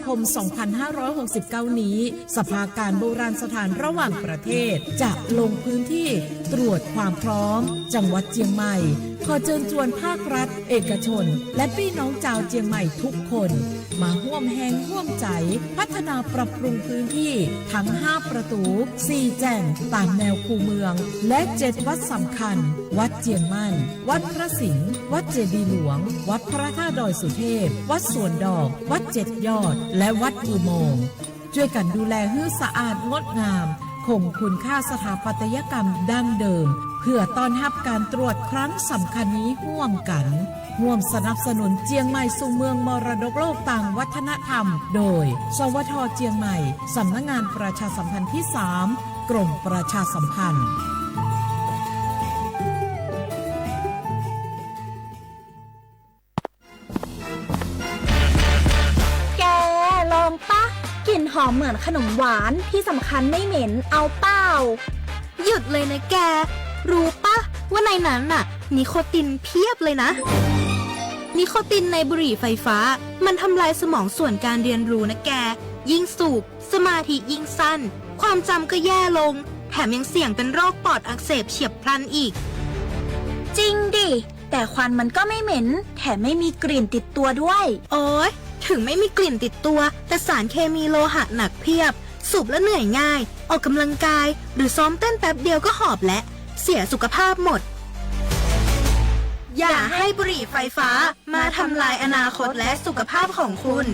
คม สองพันห้าร้อยหกสิบเก้า นี้ สภาการโบราณสถานระหว่างประเทศ จะลงพื้นที่ตรวจความพร้อมจังหวัดเชียงใหม่ ขอเชิญชวนภาครัฐ เอกชน และปี้น้องจาวเจียงใหม่ทุกคน มาฮ่วมแฮงฮ่วมใจ๋ พัฒนาปรับปรุงพื้นที่ทั้งห้าประตู๋ สี่แจ่ง ตามแนวคูเมือง และเจ็ดวัดสำคัญ วัดเจียงมั่น วัดพระสิงห์ วัดเจดีย์หลวง วัดพระธาตุดอยสุเทพ วัดสวนดอก วัดเจ็ดยอด และวัดอุโมงค์ ช่วยกันดูแลหื้อสะอาดงดงาม คงคุณค่าสถาปัตยกรรมดั้งเดิม เพื่อต้อนรับการตรวจครั้งสำคัญนี้ฮ่วมกั๋น ร่วมสนับสนุนเจียงใหม่สู่เมืองมรดกโลกตางวัฒนธรรม โดย สวท เจียงใหม่ สำนักงานประชาสัมพันธ์ที่สาม กรมประชาสัมพันธ์ แก ลองปะ กลิ่นหอมเหมือนขนมหวาน ที่สำคัญไม่เหม็น เอาเปล่า หยุดเลยนะแก รู้ปะว่าในนั้นน่ะ นิโคตินเพียบเลยนะ นิโคตินในบุหรี่ไฟฟ้า มันทำลายสมองส่วนการเรียนรู้นะแก ยิ่งสูบ สมาธิยิ่งสั้น ความจำก็แย่ลง แถมยังเสี่ยงเป็นโรคปอดอักเสบเฉียบพลันอีก จริงดิ แต่ควันมันก็ไม่เหม็น แถมไม่มีกลิ่นติดตัวด้วย โอ๊ย ถึงไม่มีกลิ่นติดตัว แต่สารเคมีโลหะหนักเพียบ สูบแล้วเหนื่อยง่าย ออกกำลังกาย หรือซ้อมเต้นแป๊บเดียวก็หอบแล้ว เสียสุขภาพหมด อย่าให้บุหรี่ไฟฟ้ามาทำลายอนาคตและสุขภาพของคุณ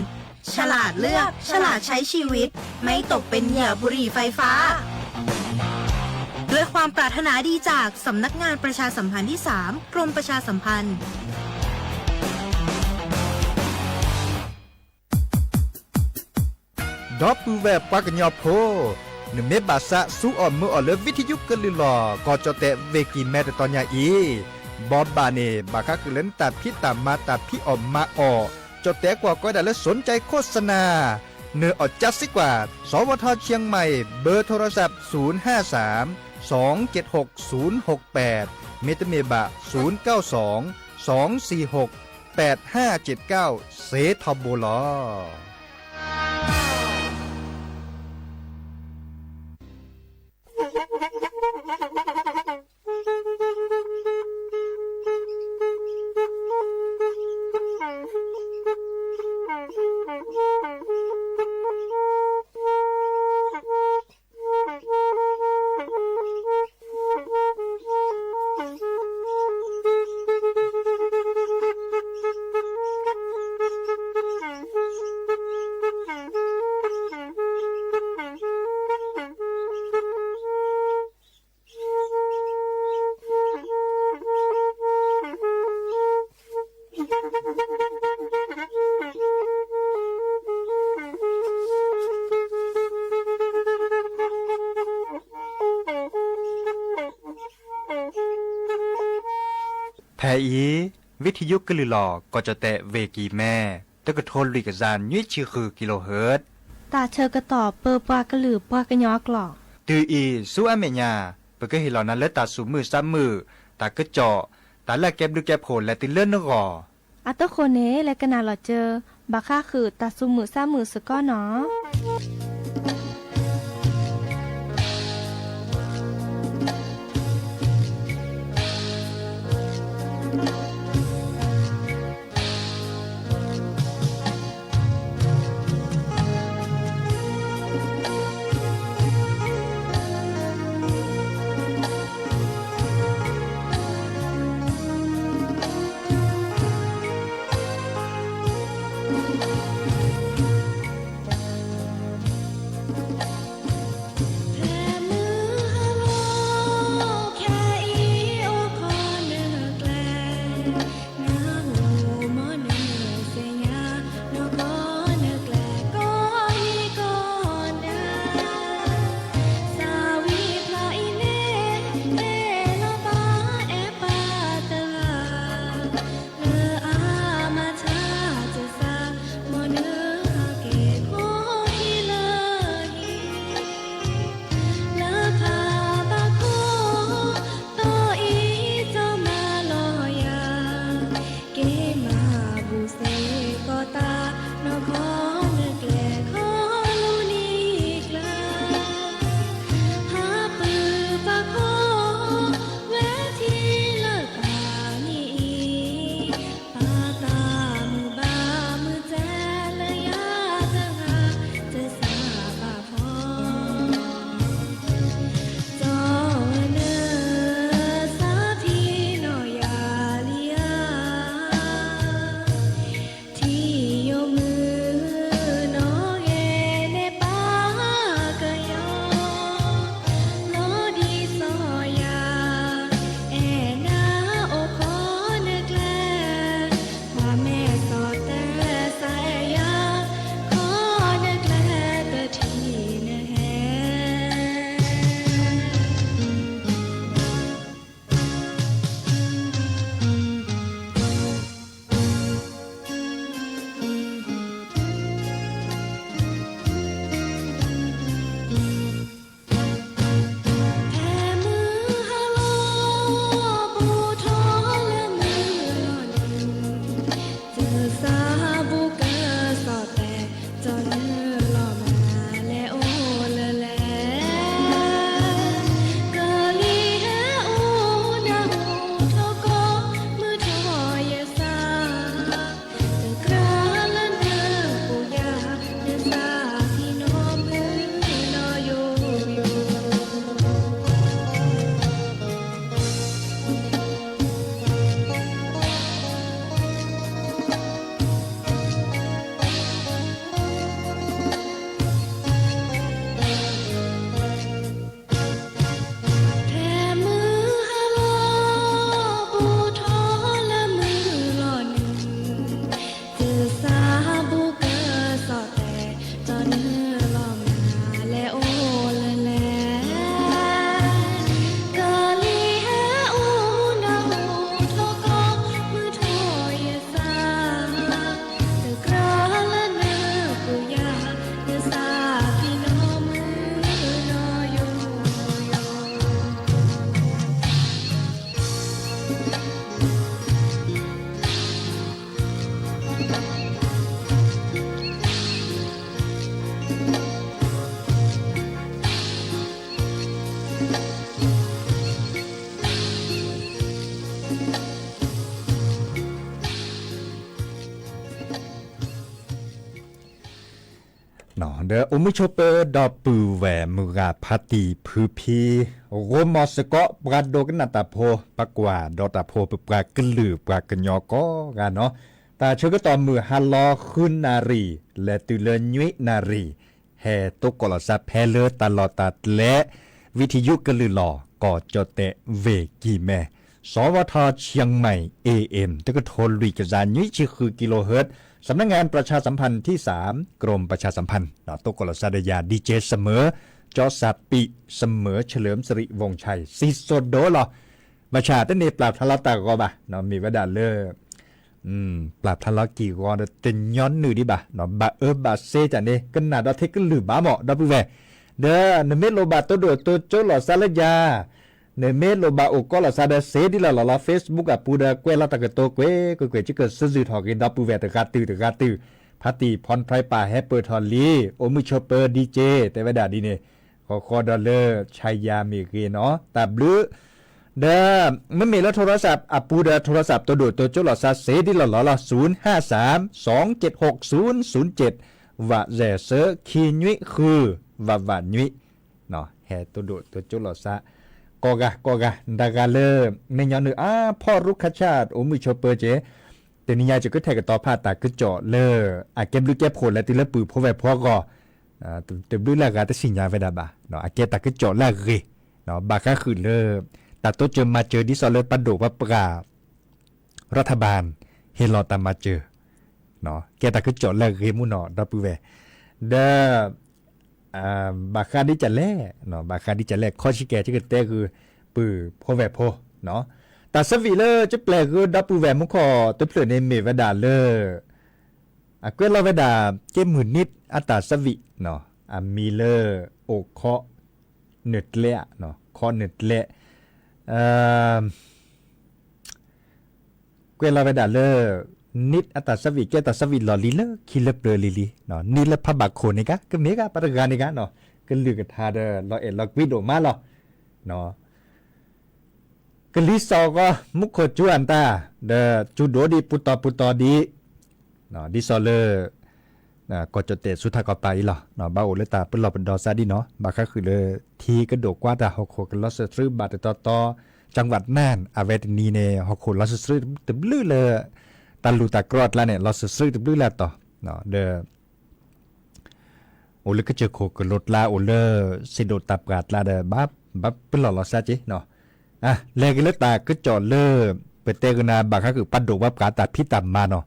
ฉลาดเลือก ฉลาดใช้ชีวิต ไม่ตกเป็นเหยื่อบุหรี่ไฟฟ้า ด้วยความปรารถนาดีจากสำนักงานประชาสัมพันธ์ที่สาม กรมประชาสัมพันธ์ ဒီပုၢ်ဝဲၢ်ပှၤကညီဖိ, နမ့ၢ်ဘၣ်သးဆူအီၣ်မုာ်အီၣ်လၢ ဝံထယုကလုၢ်လီၤ ကီၢ်ကၠီၣ်တဲၣ် ဝ့ၢ်ကံၢ်မဲ တတီၤညါအံၤ, ဘိးဘၣ်န့ၣ် ဘၣ်ဃးဃုာ်လၢနတၢ်ဖံးတၢ်မၤ တၢ်ဖံးအီၣ်မၤအီၣ်, ကၠီၣ်တဲၣ်ကွၢ်ကီဒၣ်လၢ สนใจโฆษณา, နအီၣ်ကၠါစ့ၢ်ကီး, สวท เชียงใหม่ เบอร์โทรศัพท์ ศูนย์ห้าสาม สองเจ็ดหก ศูนย์หกแปด မ့တမ့ၢ်ဘၣ် ศูนย์เก้าสอง สองสี่หก แปดห้าเจ็ดเก้า စ့ထီဘိလီၤ. ဖဲအံၤ ဝံထယုကလုၢ်လီၤ ကီၢ်ကၠီၣ်တဲၣ် ဝ့ၢ်ကံၢ်မဲ တကထိလွံၢ်ကယၤ နွံဆံဃု kilohertz တၢ်ဆၢကတီၢ်ပၢပှၤကလုာ်ပှၤကညီအကျိာ် တုၤအံၤဆူအမဲာ်ညါ ပကဟ့ၣ်လီၤနၤလၢတၢ်သူၣ်မုာ်သးမုာ်, တၢ်ကစီၣ်, တၢ်လၢအကဲဘျုးကဲဖှိၣ်လဲၤတုၤလၢနဂီၢ် အဃိန့ၣ် လဲၤကနၣ်လီၤစၢၤ ဘၣ်ဃးဃုာ်တၢ်သူၣ်မုာ်သးမုာ်စ့ၢ်ကီးနီၤ. ဒီးအိၣ်မုာ်ဆိးပၢၤဒီပုၢ်ဝဲၢ်မုၢ်ဂၤဖါတံၢ်ဖုဖံ ဂိၢ်မီၢ်စ့ၢ်ကီး ပှၤဒိကနၣ်တၢ်ဖိ ပှၤကွၢ်ဒီးတၢ်ဖိ ပပှၤကလုာ်ပှၤကညီကိးဂၤနီၤ, တၢ်ဆၢကတီၢ်မုၢ်ဟါလီၤဃုနၣ်ရံၣ် လဲၤတုၤလၢနွံနၣ်ရံၣ် ဟဲသကိးလီၤစၢ်ဖဲလၢတၢ်လီၢ်တၢ်ကျဲ ဝံၤထံယုကလုၢ်လီၤ ကီၢ်ကၠီၣ်တဲၣ်ဝ့ၢ်ကံၢ်မဲ สวท เชียงใหม่ เอเอ็ม တကထိလွံၢ်ကယၤနွံဆံဃု กิโลเฮิรตซ์ สำนักงานประชาสัมพันธ์ที่สาม กรมประชาสัมพันธ์ သကိးလီၤစၢ်ဒီးယၤ ดีเจ เสมอ จอสปี เสมอ เฉลิมสิริวงศ์ชัย စံၣ်စိၤဒိလီၤ. ဘၣ်ဆၣ်တန့ၢ်ပျၢ်ဖျါလီၤတၢ်ဂီၤဘၣ်, မ့ၢ်ဝဲဒၣ်လၢ ပျၢ်ဖျါလီၤက့ၤဂီၤဒီးတညီနုၢ်ဒံးဘၣ်, ဘၣ်အၢဘၣ်စ့တၢ်န့ၣ် ကနၣ်ဒီးထဲကလုာ်ဘၣ်မး ဒီပုၢ်ဝဲၢ်, ဒီးနမ့ၢ်လိၣ်ဘၣ်တိၢ်ဒိၣ်တိၢ်ကၠိလီၤစၢ်လၢယၤ နမ့ၢ်လိၣ်ဘၣ်အိၣ်ကိးလီၤစၢ်ဒီး စ့ဒ်လီၤလီၤလီၤ Facebook အပူၤဒီး ကွဲးလီၤတၢ်ကတိၤကွ့ၢ်ကွ့ၢ်ကွ့ၢ် ကကစံးစ့ၢ်ထီၣ်က့ၤဒီပုၢ်ဝဲၢ်တဂၤတုၤတဂၤတုၤ, ဖါတံၢ်ဖီၣ်ဖျဲးပာ်ဟဲပၢၢ်ထီၣ်လံ, အိၣ်မုာ်ဆိးပၢၤ ดีเจ တဲဝဲဒၣ်ဒ်န့ၣ်, ဃီဃီဒီးလၢ ဆါယၤမ့ၢ်ဂ့ၤနီၤ တၢ်ဘျုး ဒီး မ့မ့ၢ်လၢ โทรศัพท์ အပူၤဒီး โทรศัพท์ တိၢ်ဒိၣ်တိၢ်ကၠိလီၤစၢ် စ့ဒ်လီၤလီၤလီၤ ศูนย์ห้าสาม สองเจ็ดหก ศูนย์ศูนย์เจ็ด ဝးစဲးဆၢ ခံနွံဃု ဝးဝးနွံ ဟဲတိၢ်ဒိၣ်တိၢ်ကၠိလီၤစၢ် ကိးဂၤကိးဂၤ ဒၣ်ဂၤလၢ မ့ၢ်ညီနုၢ်အါဖီၣ်ရူခါဆၣ် အိၣ်မုာ်ဆိးပၢၤက့ၤ, တနံၤညါယကထဲးကတီၤဖးတၢ်ကစီၣ်လၢ အကဲဘျုးကဲဖှိၣ်လၢတုၤလၢပုၢ်ဖိဝဲၢ်ဖိအဂီၢ်, တဘျုးလၢအဂၤတသ့ၣ်ညါဝဲဒၣ်ဘၣ်, အကဲတၢ်ကစီၣ်လၢအဂ့ၤ, ဘၣ်ဃးဃုာ်လၢ တၢ်တိစၢၤမၤစၢၤဒ်သိးလၢပှၤဒိၣ်ပှၤပှၢ် รัฐบาล ဟ့ၣ်လီၤတၢ်မၤစၢၤ, ကဲတၢ်ကစီၣ်လၢအဂ့ၤမူနီၤ ဒီပုၢ်ဝဲၢ်, ဒီး ဘၣ်ဃးဒ်လဲၣ်, ဘၣ်ဃးဒ်လဲၣ် ခီဆံကဲ ယကတဲဃုာ် ပုၢ်ဖိဝဲၢ်ဖိ, တၢ်ဆၢဝံၣ်လၢကပျဲၢ်ဃုာ်ဒီပုၢ်ဝဲၢ်မူခိၣ်တဖျၢၣ်န့ၣ်မ့ၢ်ဝဲဒၣ်လၢ အကွဲးလီၤဝဲဒၣ် ကဲမုၢ်နံၤအတၢ်ဆၢဝံၣ်, အမံၤလၢ အိၣ်ခီ နၢၤကျဲ, ခီနၢၤကျဲ ကွဲးလီၤဝဲဒၣ်လၢ နံၤအတၢ်ဆၢဝံၣ် ကဲတၢ်ဆၢဝံၣ်လီၢ်လံၤလၢခံလၢပျၢၤလံၤလံၤ, နံၤလၢဖးဘၣ်ခိၣ်န့ၣ်ဂ့ၤ ကမ့ၢ်ဂ့ၤ ပှၤတဂၤန့ၣ်ဂ့ၤ, ကလုၢ်ကထါဒီး လီၤအဲၣ်လီၤကွံဒိၣ်မးလီၤ. ကလံၤစိးဂီၤ မူခိၣ်စူၤအတၢ် ဒီးစူၤဒိၣ်ဒံး ပူၤတီၤပူၤတီၤဒံး ဒ်သိးလၢ ကီၢ်ကၠီၣ်တဲၣ်ဆူထးကီၢ်ပၤအံၤလီၤ. ဘၣ်အိၣ်လၢတၢ်ပလီၢ်ပဒီစါဒ်နီၤ ဘၣ်ဃးဃုာ်လၢ ထံကဒိၣ်ကွၢ်တၢ်ဟီၣ်ခိၣ်ကလီၤစၢၤဆှၢဘၣ်တတီတီ จังหวัดน่าน အဝဲတနံၤန့ၣ် ဟီၣ်ခိၣ်လီၤစၢၤဆှၢတဘျုးလၢ တၢ်လူၢ်တၢ်ကြီအကျါန့ၣ် လီၤစၢၤဆှၢတဘျုးလၢအတီၤ ဒီး အိၣ်လၢကစၢၢ်ခိၣ်ကလိကျါ အိၣ်လၢ စ့ဒိၣ်တၢ်ပှၢ်ကျါဒီး ဘၣ်ပလီၢ်လီၤစါက့ၤ လဲၤက့ၤလၢတၢ်ကစီၣ်လၢ ပတဲကနၤဘၣ်ဃးဃုာ်ပှၤဒိၣ်ပှၤပှၢ်တၢ်ဖံးတၢ်မၤနီၤ.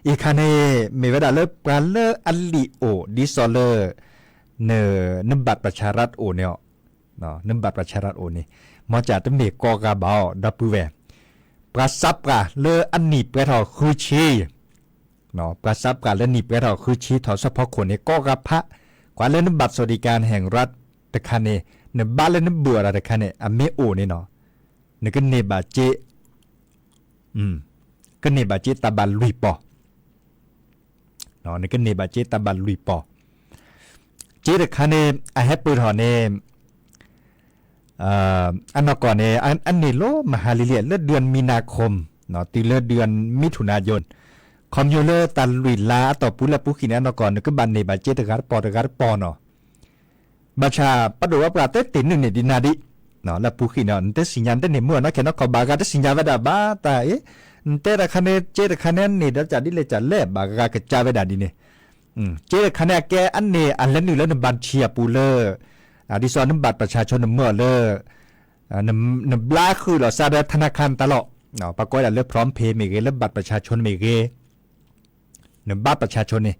အံၤခါန့ၣ် မ့ၢ်ဝဲဒၣ်လၢပှၤလၢအလံာ်အိၣ် ဒ်သိးလၢ န နဘၣ်ပၠၣ်ဆၣ်ရၣ်အိၣ်န့ၣ်အီၤ, နဘၣ်ပၠၣ်ဆၣ်ရၣ်အိၣ်န့ၣ် မ့ၢ်ကၠၣ်တမ့ၢ်ကိးဂၤဘၣ်အီၤ ဒီပုၢ်ဝဲၢ်, ပှၤစးပှၢ်လၢအနံၣ်ပှဲၤထီၣ်ဃုဆံ ပှၤစးပှၢ်လၢနံၣ်ပှဲၤထီၣ်ဃုဆံ ထီၣ်ဆၢဖီခိၣ်န့ၣ် ကိးဂၤဖး, ကွၢ်လၢနဘၣ် สวัสดิการแห่งรัฐ တခါန့ၣ် နဘၣ်လၢနဘၢၣ်အီၤတၢ်တခါန့ၣ် အမ့ၢ်အိၣ်န့ၣ်နီၤ, နကန့ၢ်ဘၣ်စ့ ကန့ၢ်ဘၣ်စ့တၢ်ဘၣ်လွံၢ်ပီၢ် နကန့ၢ်ဘၣ်စ့တၢ်ဘၣ်လွံၢ်ပီၢ်, စ့တခါန့ၣ် အဟဲပၢၢ်ထီၣ်န့ၣ် အနီၢ်ကီၢ်န့ၣ် အန့ၢ်လီၤမဟါလံလံ လၢ เดือนมีนาคม တုၤလၢ เดือนมิถุนายน ခီဖျိလၢတၢ်လွံၢ်လါအတီၢ်ပူၤလၢအပူၤဃံန့ၣ် အနီၢ်ကီၢ် နကဘၣ်န့ၢ်ဘၣ်စ့တဂၤတပီၢ်တဂၤတပီၢ်နီၤ. ဘၣ်ဆၣ်ပှၤဒိၣ်ပှၤပှၢ်တသ့ၣ်နုာ်န့ၢ်ဒံးနၤဒံး လၢအပူၤဃံန့ၣ် နတသ့ၣ်ညါ နတန့ၢ်မုာ်အနီၢ်ခဲနီၢ်ခီၣ် ဘၣ်ဂၤတသ့ၣ်ညါဝဲဒၣ်ဘၣ်တၢ်အံၤ, နတဲတၢ်ခါန့ၣ် စ့တခါန့ၣ် အန့ၢ်ဒီးကၠၣ်ဒ်လဲၣ်ကၠၣ်လဲၣ် ဘၣ်ဂၤကစၢ်ဝဲဒၣ်ဒ်န့ၣ်, စ့တခါန့ၣ်အကဲအန့ၢ်အလဲၤနုာ်လၢနဘၣ်ဆံးအပူၤလၢ ဒ်သိးနဘၣ်ပၠၣ်ဆၣ်ဆိ နမၢအီၤလၢ နဘျါဃုာ်လီၤစၢ်ဒီး ธนาคาร တၢ်လီၢ်, ပှၤကိးဝဲဒၣ်လၢ พร้อมเพย์ မ့ၢ်ဂ့ၤ လၢဘၣ်ပၠၣ်ဆၣ်ဆိန့ၣ်မ့ၢ်ဂ့ၤ နဘၣ်ပၠၣ်ဆၣ်ဆိန့ၣ်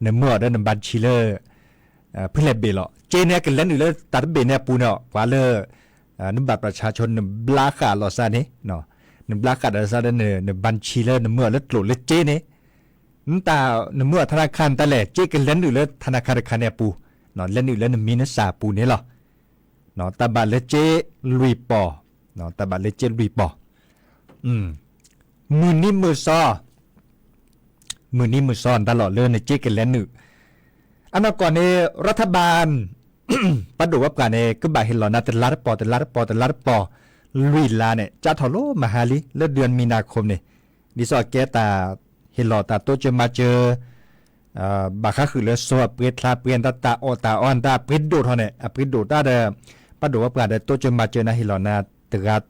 နမၢအီၤဒီးနဘၣ်ဆံးလၢ ဖဲလဲၣ်ဘ့ၣ်လီၤ. စ့န့ၣ် အကလဲၤနုာ်လၢတၢ်တဘ့ၣ်န့ၣ်အပူၤန့ၣ် ပှၤလၢ နဘၣ်ပၠၣ်ဆၣ်ဆိ နဘျါဃာ်လီၤစၢ်န့ၣ်, နဘျါဃာ်ဒီးစၢ်ဒီး နဘၣ်ဆံးလၢနမၢအီၤလၢကျိာ်လၢစ့န့ၣ်, နတၢ်နမၢအီၤ ธนาคาร တၢ်လဲၣ် စ့ကလဲၤနုာ်လၢ ธนาคาร တခါန့ၣ်အပူၤ, လဲၤနုာ်လၢနမံၤနစၢ်အပူၤန့ၣ်လီၤ. တၢ်ဘၣ်လၢစ့လွံၢ်ပီၢ်, တၢ်ဘၣ်လၢစ့လွံၢ်ပီၢ် မုၢ်နံၤမုၢ်သီ, မုၢ်နံၤမုၢ်သီတၢ်လီၢ်လၢနစ့ကလဲၤနုာ်, အနီၢ်ကီၢ်န့ၣ် รัฐบาล ပှၤဒိၣ်ပှၤပှၢ်န့ၣ် ကဘၣ်ဟ့ၣ်လီၤနၤတလါတပီၢ် တလါတပီၢ် တလါတပီၢ် လွံၢ်လါန့ၣ် ကၠါထီၣ်လီၤမဟါလံ လၢ เดือนมีนาคม န့ၣ်, ဒ်သိးကဲတၢ်ဟ့ၣ်လီၤတၢ်တိစၢၤမၤစၢၤ ဘၣ်ဃးဃုာ်လၢစိအပှ့ၤချါပှ့ၤ နတၢ်တၢ်အီၣ်တၢ်အီ နတၢ်အပှ့ၤဒိၣ်ထီၣ်န့ၣ် အပှ့ၤဒိၣ်တၢ်ဒီး ပှၤဒိၣ်ဝဲပှၤဒီး တိစၢၤမၤစၢၤနၤ ဟ့ၣ်လီၤနၤ တဂၤ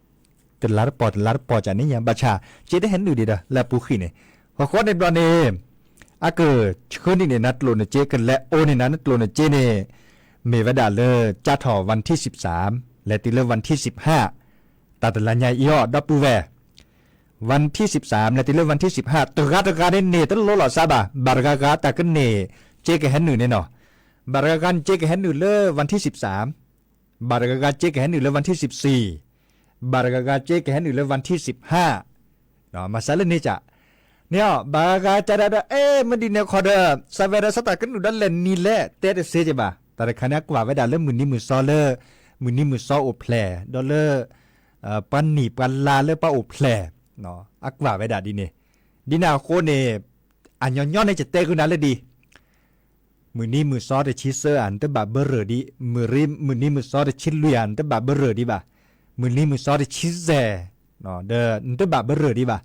တလါတပီၤတလါတပီၤကန့ၣ်ညါ ဘၣ်ဆၣ် စ့တဟဲနုာ်ဒံးဒီး လၢအပူၤဃံန့ၣ် ဃီဃီန့ၣ်ဘျီန့ၣ် အကဆှၢနုာ်န့ၢ်နၤကျိၣ်နစ့ ကလဲၤအိၣ်န့ၢ်နၤနကျိၣ်နစ့န့ၣ် မ့ၢ်ဝဲဒၣ်လၢ ကၠၢ်ထီၣ် วันที่สิบสาม လဲၤတုၤလၢ วันที่สิบห้า တၢ်တလါညါအံၤအီၤ ဒီပုၢ်ဝဲၢ် วันที่สิบสาม လဲၤတုၤလၢ วันที่สิบห้า တဂၤတဂၤန့ၣ်န့ၣ် တလိၣ်လီၤစးဘၣ် ဘၣ်တဂၤဂၤတၢ်ကန့ၢ် စ့ကဟဲနုာ်န့ၣ်နီၤ ဘၣ်တဂၤဂၤန့ၣ် စ့ကဟဲနုာ်လၢ วันที่สิบสาม ဘၣ်တဂၤဂၤစ့ကဟဲနုာ်လၢ วันที่สิบสี่ ဘၣ်တဂၤဂၤစ့ကဟဲနုာ်လၢ วันที่สิบห้า မၤစၢၤလၢန့ၣ်က န့ၣ်အီၤ ဘၣ်ဂၤဂၤကဒီး အဲ မ့ၢ်ဒ်န့ၣ်ခီဒီး စးဝဲဒီး စးတၢ်ကနုာ်ဒီးလဲၤနံၤလဲၣ် တဲတစ့ကဘၣ် တၢ်တခါန့ၣ် အကွၢ်ဝဲဒၣ်လၢမုၢ်နံၤမုၢ်စီလၢ မုၢ်နံၤမုၢ်စီအိၣ်ဖျဲၣ် ဒီးလၢ ပှၤနံၣ်ပှၤလါလၢပှၤအိၣ်ဖျဲၣ် အကွၢ်ဝဲဒၣ်ဒ်န့ၣ် ဒ်န့ၣ်အဃိန့ၣ် အညီညီန့ၣ် ယတဲဃုာ်နၤလၢဒ် မုၢ်နံၤမုၢ်စီတဆံသၢဧါ နတဘၣ်ဘၢရၢၢ်ဒံး, မုၢ်နံၤမုၢ်စီတဆံလွံၢ်ဧါ နတဘၣ်ဘၢရၢၢ်ဒံးဘၣ်, မုၢ်နံၤမုၢ်စီတဆံယဲၢ် ဒီးနတဘၣ်ဘၢရၢၢ်ဒံးဘၣ်.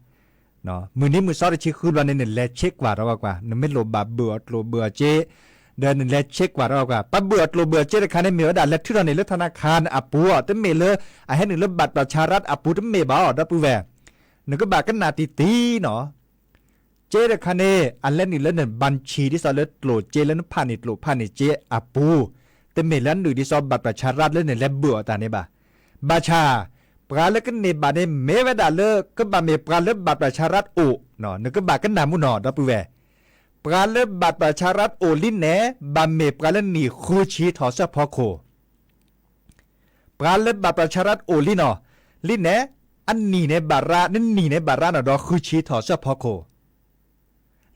မုၢ်နံၤမုၢ်စီတဆံဃုဘျီန့ၣ် နလဲၤဆ့ကွၢ်ထီၣ်ကွၢ်ကွၢ်, နမ့ၢ်လိၣ်ဘၣ်ဘၢၣ်အီၣ်ကျိၣ်ဘၢၣ်အီၣ်စ့, ဒီးနလဲၤဆ့ကွၢ်ထီၣ်ကွၢ်ကွၢ်, ပှၤဘၢၣ်အီၣ်ကျိၣ်ဘၢၣ်အီၣ်စ့တခါန့ၣ် မ့ၢ်ဝဲဒၣ်လဲၤထုးထီၣ်န့ၢ်လၢထနခါအပူၤအီၤ, တမ့ၢ်လၢ အဟဲနုာ်လၢဘၣ်ပြၢ်ဆါရၣ်အပူၤတမ့ၢ်ဘၣ်အီၤ ဒီပုၢ်ဝဲၢ်, နကဘၣ်ကနၣ်တံၢ်တံၢ်နီၤ စ့တခါန့ၣ် အလဲၤနုာ်လၢနဘၣ်ဆံၣ်ဒ်သိးလၢကျိၣ်စ့လၢနဖးန့ၢ်ကျိၣ်ဖးန့ၢ်စ့အပူၤ, တမ့ၢ်လၢအနုာ်ဒ်သိးဘၣ်ပြၢ်ဆါရၣ်လၢနလဲၤဘၢၣ်အီၣ်တၢ်န့ၣ်ဘၣ်. ဘၣ်ဆၣ် ပှၤလၢကန့ၢ်ဘၣ်န့ၣ် မ့ၢ်ဝဲဒၣ်လၢ ကဘၣ်မ့ၢ်ပှၤလၢဘၣ်ပြၢ်ဆါရၣ်အိၣ်, နကဘၣ်ကနၣ်မူနီၤ ဒီပုၢ်ဝဲၢ်, ပှၤလၢဘၣ်ပြၢ်ဆါရၣ်အိၣ်လံန့ၣ် ဘၣ်မ့ၢ်ပှၤလၢနံၣ်ဃုဆံထီၣ်ဆၢဖီခိၣ် ပှၤလၢဘၣ်ပြၢ်ဆါရၣ်အိၣ်လံနီၤ, လံန့ၣ် အနံၣ်န့ၣ်ဘၣ်ရၣ်, နနံၣ်န့ၣ်ဘၣ်ရၣ်နီၤဒီးဃုဆံထီၣ်ဆၢဖီခိၣ်,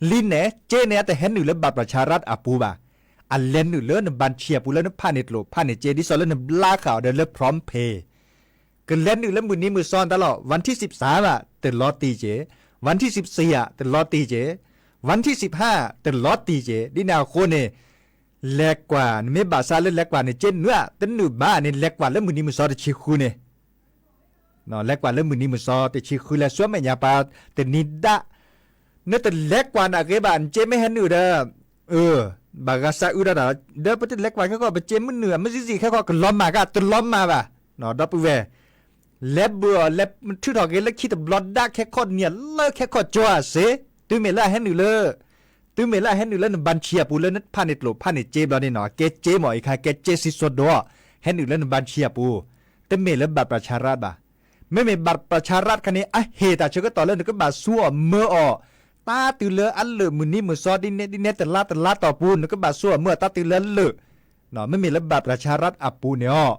လံန့ၣ် စ့န့ၣ်တဟဲနုာ်လၢဘၣ်ပြၢ်ဆါရၣ်အပူၤဘၣ်, အလဲၤနုာ်လၢနဘၣ်ဆံၣ်အပူၤလၢနဖးန့ၢ်ကျိၣ်ဖးန့ၢ်စ့ ဒ်သိးလၢနဘျါဃာ်အီၤဒီးလၢ PromptPay, ကလဲၤနုာ်လၢမုၢ်နံၤမုၢ်စီတၢ်လီၤ, วันที่สิบสาม ဘၣ် တလီၤတံၢ်က့ၤ, วันที่สิบสี่ ဘၣ် တလီၤတံၢ်က့ၤ, วันที่สิบห้า တလီၤတံၢ်က့ၤ, ဒ်န့ၣ်အဃိန့ၣ် လဲၤကွၢ် နမ့ၢ်ဘၣ်ဆါလၢလဲၤကွၢ်န့ၣ် စ့နုာ်ဧါ တနုာ်ဘၣ်န့ၣ် လဲၤကွၢ်လၢမုၢ်နံၤမုၢ်စီတဆံဃုန့ၣ်, လဲၤကွၢ်လၢမုၢ်နံၤမုၢ်စီတဆံဃု လဲၤဆူမဲာ်ညါပှၤတနံၤဒၣ်, နတလဲၤကွၢ်နာ်က့ဘၣ် နစ့မ့ၢ်ဟဲနုာ်ဒီး, ဘၣ်ဂၤစးအုးဒၣ်တၢ်, ဒီးပတလဲၤကွၢ်ခဲကီၢ် ပစ့မ့ၢ်နုာ် မ့ၢ်စံးစံးခဲကီၢ် ကလီၤမၢ်ကါ တလီၤမၢ်ဘၣ်, ဒီပုၢ်ဝဲၢ်, လဲၤဘၢၣ်အီၤ လဲၤထုးထီၣ်က့ၤလၢခံတဘျီဒၣ် ခဲကီၢ်နံၣ်လၢခဲကီၢ်ကၠီအစ့, တုၤမ့ၢ်လၢအဟဲနုာ်လၢ တုၤမ့ၢ်လၢအဟဲနုာ်လၢနဘၣ်ဆံၣ်အပူၤလၢနဖးန့ၢ်ကျိၣ်ဖးန့ၢ်စ့ဘျီန့ၣ်နီၤ အကဲစ့မ့ၢ်အံၤခါ ကဲစ့စံစိဒိး, ဟဲနုာ်လၢနဘၣ်ဆံၣ်အပူၤ, တမ့ၢ်လၢဘၣ်ပြၢ်ဆါရၣ်ဘၣ်. မ့မ့ၢ်ဘၣ်ပြၢ်ဆါရၣ်တခါန့ၣ် အဟ့ၣ်တၢ်ဆၢကတီၢ်လၢနကဘၣ်ဆူအီၤမၢအီၤ, တၢ်တုၤလၢအလၢာ်မုၢ်နံၤမုၢ်စီဒ်န့ၣ်ဒ်န့ၣ် တလါတလါတီၢ်ပူၤ နကဘၣ်ဆူအီၤမၢအီၤတၢ်တုၤလၢအလၢာ်, မ့မ့ၢ်လၢဘၣ်ပြၢ်ဆါရၣ်အပူၤန့ၣ်အီၤ,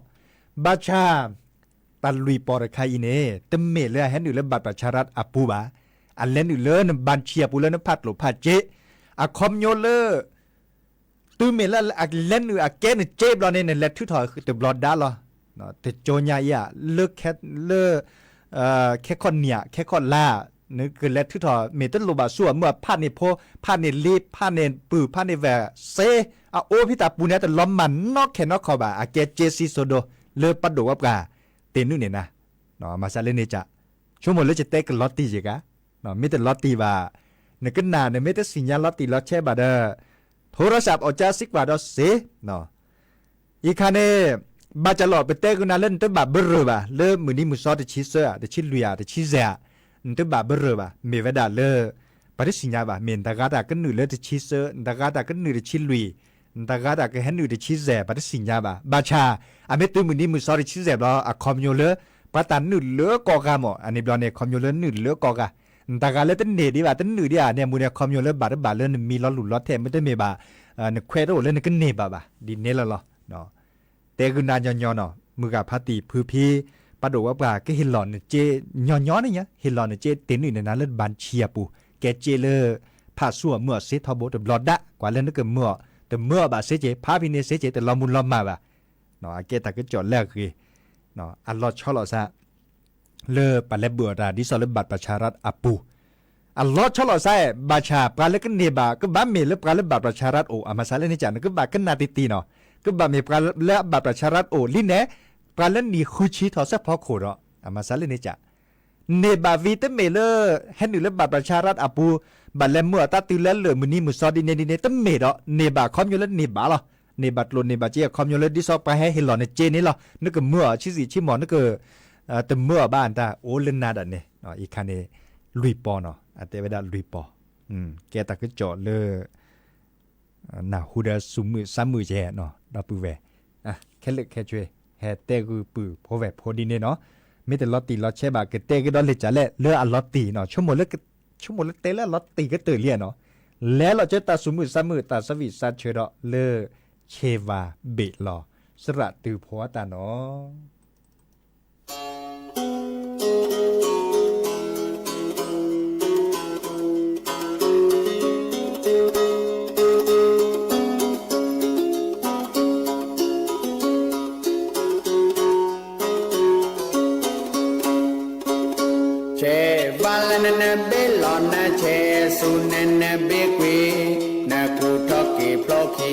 ဘၣ်ဆၣ် တၢ်လွံၢ်ပီၢ်တခါအံၤန့ၣ် တမ့ၢ်လၢအဟဲနုာ်လၢဘၣ်ပြၢ်ဆါရၣ်အပူၤဘၣ်, အလဲၤနုာ်လၢနဘၣ်ဆံၣ်အပူၤလၢနဖးကျိၣ်ဖးစ့, အခီပညီလၢ တုၤမ့ၢ်လၢအလဲၤနုာ်အကဲနစ့ဘျီန့ၣ် နလဲၤထုးထီၣ်တဘျီဒၣ်လီၤ. တကၠိညါအံၤဧါ, လၢ လၢ ခဲခီၣ်နံၣ် ခဲခီၣ်လါ, နကလဲၤထုးထီၣ် မ့ၢ်တလိၣ်ဘၣ်ဆူအီၤမၢအီၤ ဖးန့ၢ်ဖိ ဖးန့ၢ်လံ ဖးန့ၢ်ပုၢ် ဖးန့ၢ်ဝဲၢ်စ့, အအိၣ်ဖဲတၢ်ပူၤန့ၣ် တလီၤမၢ်နီခဲနီခီဘၣ်, အကဲစ့စံစိဒိး လၢပှၤဒိၣ်ဝဲပှၤ တ့နုာ်န့ၣ်နၤ, မၤစၢၤလၢန့ၣ်က ဆိကမိၣ်လၢယတဲကလီၤတံၢ်ယဲၢ်ဂၤ, မ့ၢ်တလီၤတံၢ်ဘၣ်, နကနၣ် နမ့ၢ်တသ့ၣ်ညါလီၤတံၢ်လီၤဆဲးဘၣ်ဒီး ထိရစး အီၣ်ကၠါစံးကွၢ်ဒီးစ့, အံၤခါန့ၣ် ဘၣ်စၢၤလီၤ ပတဲကနၤလၢနတဘၣ်ဘၢရၢၢ်ဘၣ် လၢမုၢ်နံၤမုၢ်စီတဆံသၢဧါ တဆံလွံၢ်ဧါ တဆံယဲၢ်ဧါ, နတဘၣ်ဘၢရၢၢ်ဘၣ် မ့ၢ်ဝဲဒၣ်လၢ ပှၤတသ့ၣ်ညါဘၣ် မ့ၢ်နတဂၤတၢ်ကနုာ်လၢတဆံသၢ, နတဂၤတၢ်ကနုာ်တဆံလွံၢ်, နတဂၤတၢ်ကဟဲနုာ်တဆံယဲၢ် ပှၤတသ့ၣ်ညါဘၣ်. ဘၣ်ဆၣ် အမ့ၢ်တုၤမုၢ်နံၤမုၢ်စီတဆံယဲၢ်ဘျီ အခီပညီလၢ ပှၤတၢ်နုာ်လၢကိးဂၤမး အန့ၣ်ဘျီန့ၣ် အခီပညီလၢနုာ်လၢကိးဂၤ, နတဂၤလၢတန့ၢ်ဒံးဘၣ် တနုာ်ဒံးဧါန့ၣ် အမူန့ၣ် အခီပညီလၢဘၣ်တဘၣ်လၢနမံလီၤလူၢ်လီၤထဲး မ့တမ့ၢ်ဘၣ် နခွဲးတအိၣ်လၢနကန့ၢ်ဘၣ်ဘၣ် ဒ်န့ၣ်လီၤလီၤ. တဲဂုာ်နၤညီညီနီၤ မုၢ်ဂၤဖါတံၢ်ဖုဖံ ပှၤဒိၣ်ဝဲပှၤကဟ့ၣ်လီၤနစ့ညီညီန့ၣ်ညါ ဟ့ၣ်လီၤနစ့တ့နုာ်န့ၣ်နၤလၢဘၣ်ဆံၣ်အပူၤ ကဲစ့လၢ ဖးဆူအီၤမၢအီၤစ့ထီဘိတဘျီဒၣ် ကွၢ်လၢနကမၢအီၤ တမၢအီၤဘၣ်စ့က့ ဖးဖဲန့ၣ်စ့က့ တလီၤမူလီၤမၢ်ဘၣ်. အကဲတၢ်ကစီၣ်လၢအဂ့ၤ အလီၤဆီလိာ်သး လၢပှၤလဲၤဘၢၣ်အီၤတၢ်ဒ်သိးလၢဘၣ်ပြၢ်ဆါရၣ်အပူၤ အလီၤဆီလိာ်သး ဘၣ်ဆၣ် ပှၤလၢကန့ၢ်ဘၣ် ကဘၣ်မ့ၢ်လၢပှၤလၢဘၣ်ပြၢ်ဆါရၣ်အိၣ် အမၤစၢၤလၢန့ၣ်က နကဘၣ်ကနၣ်တံၢ်တံၢ်နီၤ ကဘၣ်မ့ၢ်ပှၤလၢအဘၣ်ပြၢ်ဆါရၣ်အိၣ်လံန့ၣ် ပှၤလၢနံၣ်ဃုဆံထီၣ်ဆၢဖီခိၣ်ဒီး အမၤစၢၤလၢန့ၣ်က န့ၢ်ဘၣ်ဝံၤတမ့ၢ်လၢ ဟဲနုာ်လၢဘၣ်ပြၢ်ဆါရၣ်အပူၤ ဘၣ်လဲၤမၢအီၤတၢ်တုၤလၢလၢာ်မုၢ်နံၤမုၢ်စီဒ်န့ၣ်ဒ်န့ၣ် တမ့ၢ်ဒီး န့ၢ်ဘၣ်ခီဖျိလၢန့ၢ်ဘၣ်လီၤ. န့ၢ်ဘၣ်ကျိၣ်န့ၢ်ဘၣ်စ့အခီဖျိလၢဒ်သိးပှၤဟဲဟ့ၣ်လီၤနစ့န့ၣ်လီၤ. နကမၢအီၤဆံးဆံးဆံးမီၢ် နက တမၢအီၤဘၣ်တၢ်အိၣ်လၢနၤဒၣ်န့ၣ် အံၤခါန့ၣ် လွံၢ်ပီနီၤ အတဲဝဲဒၣ်လွံၢ်ပီ ကဲတၢ်ကစီၣ်လၢ နၢ်ဟူဒီးစူၤမုာ်စါမုာ်ယဲနီၤ ဒီပုၢ်ဝဲၢ် ခဲလၢာ်ခဲဆ့ ဟဲတဲဂုာ်ပုၢ်ဖိဝဲၢ်ဖိဒ်န့ၣ်နီၤ မ့ၢ်တလီၤတံၢ်လီၤဆဲးဘၣ် ကတဲကဒီးလံာ်စၢ်လဲၣ် လၢအလီၤတံၢ်နီၤ ဆိကမိၣ်လၢတဲလၢအလီၤတံၢ်ကတၢၢ်လံနီၤ လဲၤလီၤကၢတၢ်စူၤမုာ်စါမုာ် တၢ်ဆၢဝံၣ်စါဆၢဒီးလၢ ဆ့ဝါဘ့ၣ်လီၤ သရၣ်တုၤဖီအတၢ်နီၤ ဆ့ဝါလၢနနဘ့ၣ်လီၤ နဆ့ဆူနနဘ့ၣ်ကွံာ် နကူၣ်ထီၣ်က့ၤဖျိခံ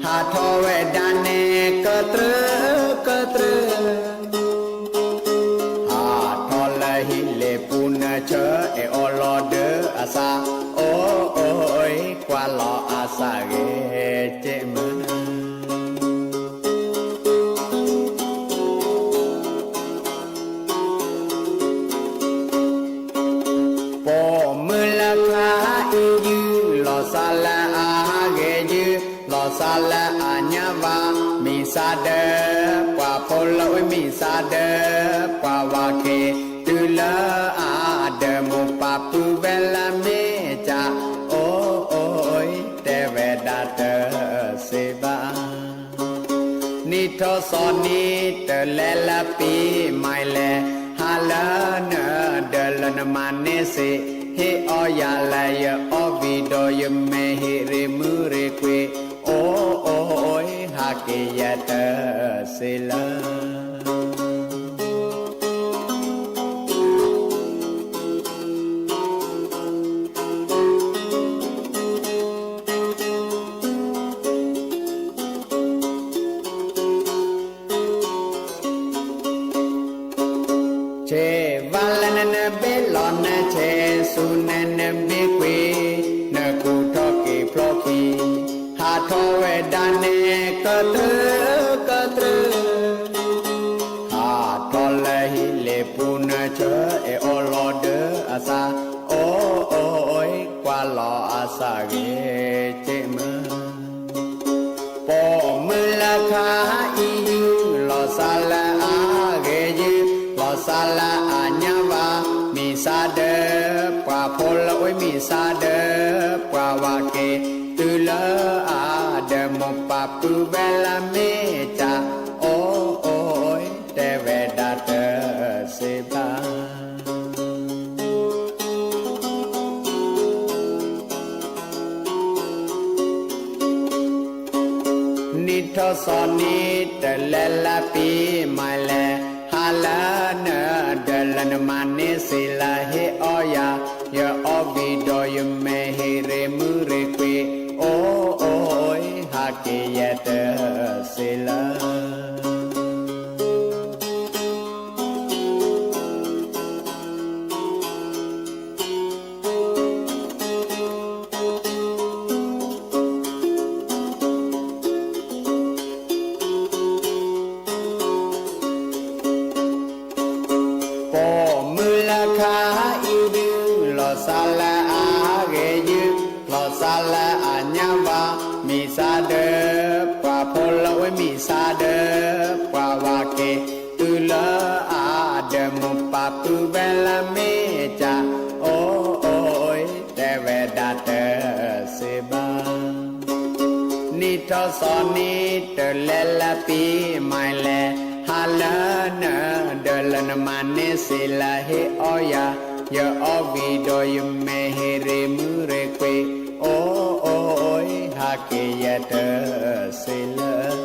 ဟးထီၣ်ဝဲဒၣ်န့ၣ် ကတြၢ ကတြၢ ဟးထီၣ်လၢဟံၣ်လ့ၣ်ပူၤ နဆၢအဲၣ်အီၤလီၤဒၢအသး အိၣ်အိၣ် ကွၢ်လီၤအသးဂ့ၤက့မုၢ် ပိာ်မုၣ်လၢခါအံၤယုၢ် လီၤသးလၢအဂ့ၤယုၢ် လီၤသးလၢအညါဘၣ် မံၤသးဒၢ ပှၤဖိလၢဝဲမံၤသးဒၢ ပှၤဝၤက့ၤ တုၤလၢအဒၢမိၢ်ပၢ်ပုၢ်ဝဲၢ်လၢမ့ၢ်ကၢ် အိၣ်အိၣ် တဲဝဲဒၣ်တသ့ဘၣ် နံၣ်ထီၣ်သီနံၤ တလဲၤလၢပံၤမၤလဲၣ် ဟါလၢနဒၢးလၢနမၤန့ၢ်စ့ ဟ့ၣ်အီယၤလၢယအီၣ်ဝံၤဒီး ယမဲာ်ဟ့ၣ်ရ့မုၢ်ရ့ကွံာ် အိၣ်အိၣ် ဟးက့ၤယဲတသ့လၢ ဆ့ဝါလၢနနဘ့ၣ်လီၤ နဆ့ဆူနနဘ့ၣ်ကွံာ် နကူၣ်ထီၣ်က့ၤဖျိခံ ဟးထီၣ်ဝဲဒၣ်န့ၣ် ကတြၢ ကတြၢ ဟးထီၣ်လၢဟံၣ်လ့ၣ်ပူၤ နဆၢအဲၣ်အီၤလီၤဒၢအသး အိၣ်အိၣ် ကွၢ်လီၤအသးဂ့ၤက့မုၢ် ပိာ်မုၣ်လၢခါအံၤယုၢ် လီၤသးလၢအဂ့ၤယုၢ် လီၤသးလၢအညါဘၣ် မံၤသးဒၢ ပှၤဖိလၢဝဲမံၤသးဒၢ ပှၤဝၤက့ၤ တုၤလၢအဒၢမိၢ်ပၢ်ပုၢ်ဝဲၢ်လၢမ့ၢ်ကၢ် အိၣ်အိၣ် တဲဝဲဒၣ်တသ့ဘၣ် နံၣ်ထီၣ်သီနံၤ တလဲၤလၢပံၤမၤလဲၣ် ဟါလၢနဒၢးလၢနမၤန့ၢ်စ့လၢဟ့ၣ်အီယၤ ယအီၣ်ဝံၤဒီးယမဲာ်ဟ့ၣ်ရ့မုၢ်ရ့ကွံာ် အိၣ်အိၣ် ဟးက့ၤယဲတသ့လၢ ပိာ်မုၣ်လၢခါအံၤဒုး လီၤသးလၢအဂ့ၤယုၢ် လီၤသးလၢအညါဘၣ် မံၤသးဒၢ ပှၤဖိလၢဝဲမံၤသးဒၢ ပှၤဝၤက့ၤ တုၤလၢအဒၢမိၢ်ပၢ်ပုၢ်ဝဲၢ်လၢမ့ၢ်ကၢ် အိၣ်အိၣ် တဲဝဲဒၣ်တသ့ဘၣ် နံၣ်ထီၣ်သီနံၤ တလဲၤလၢပံၤမၤလဲၣ် ဟါလၢနဒၢးလၢနမၤန့ၢ်စ့လၢဟ့ၣ်အီယၤ ယအီၣ်ဝံၤဒီးယမဲာ်ဟ့ၣ်ရ့မုၢ်ရ့ကွံာ် အိၣ်အိၣ် ဟးက့ၤယဲတသ့လၢ တၢ်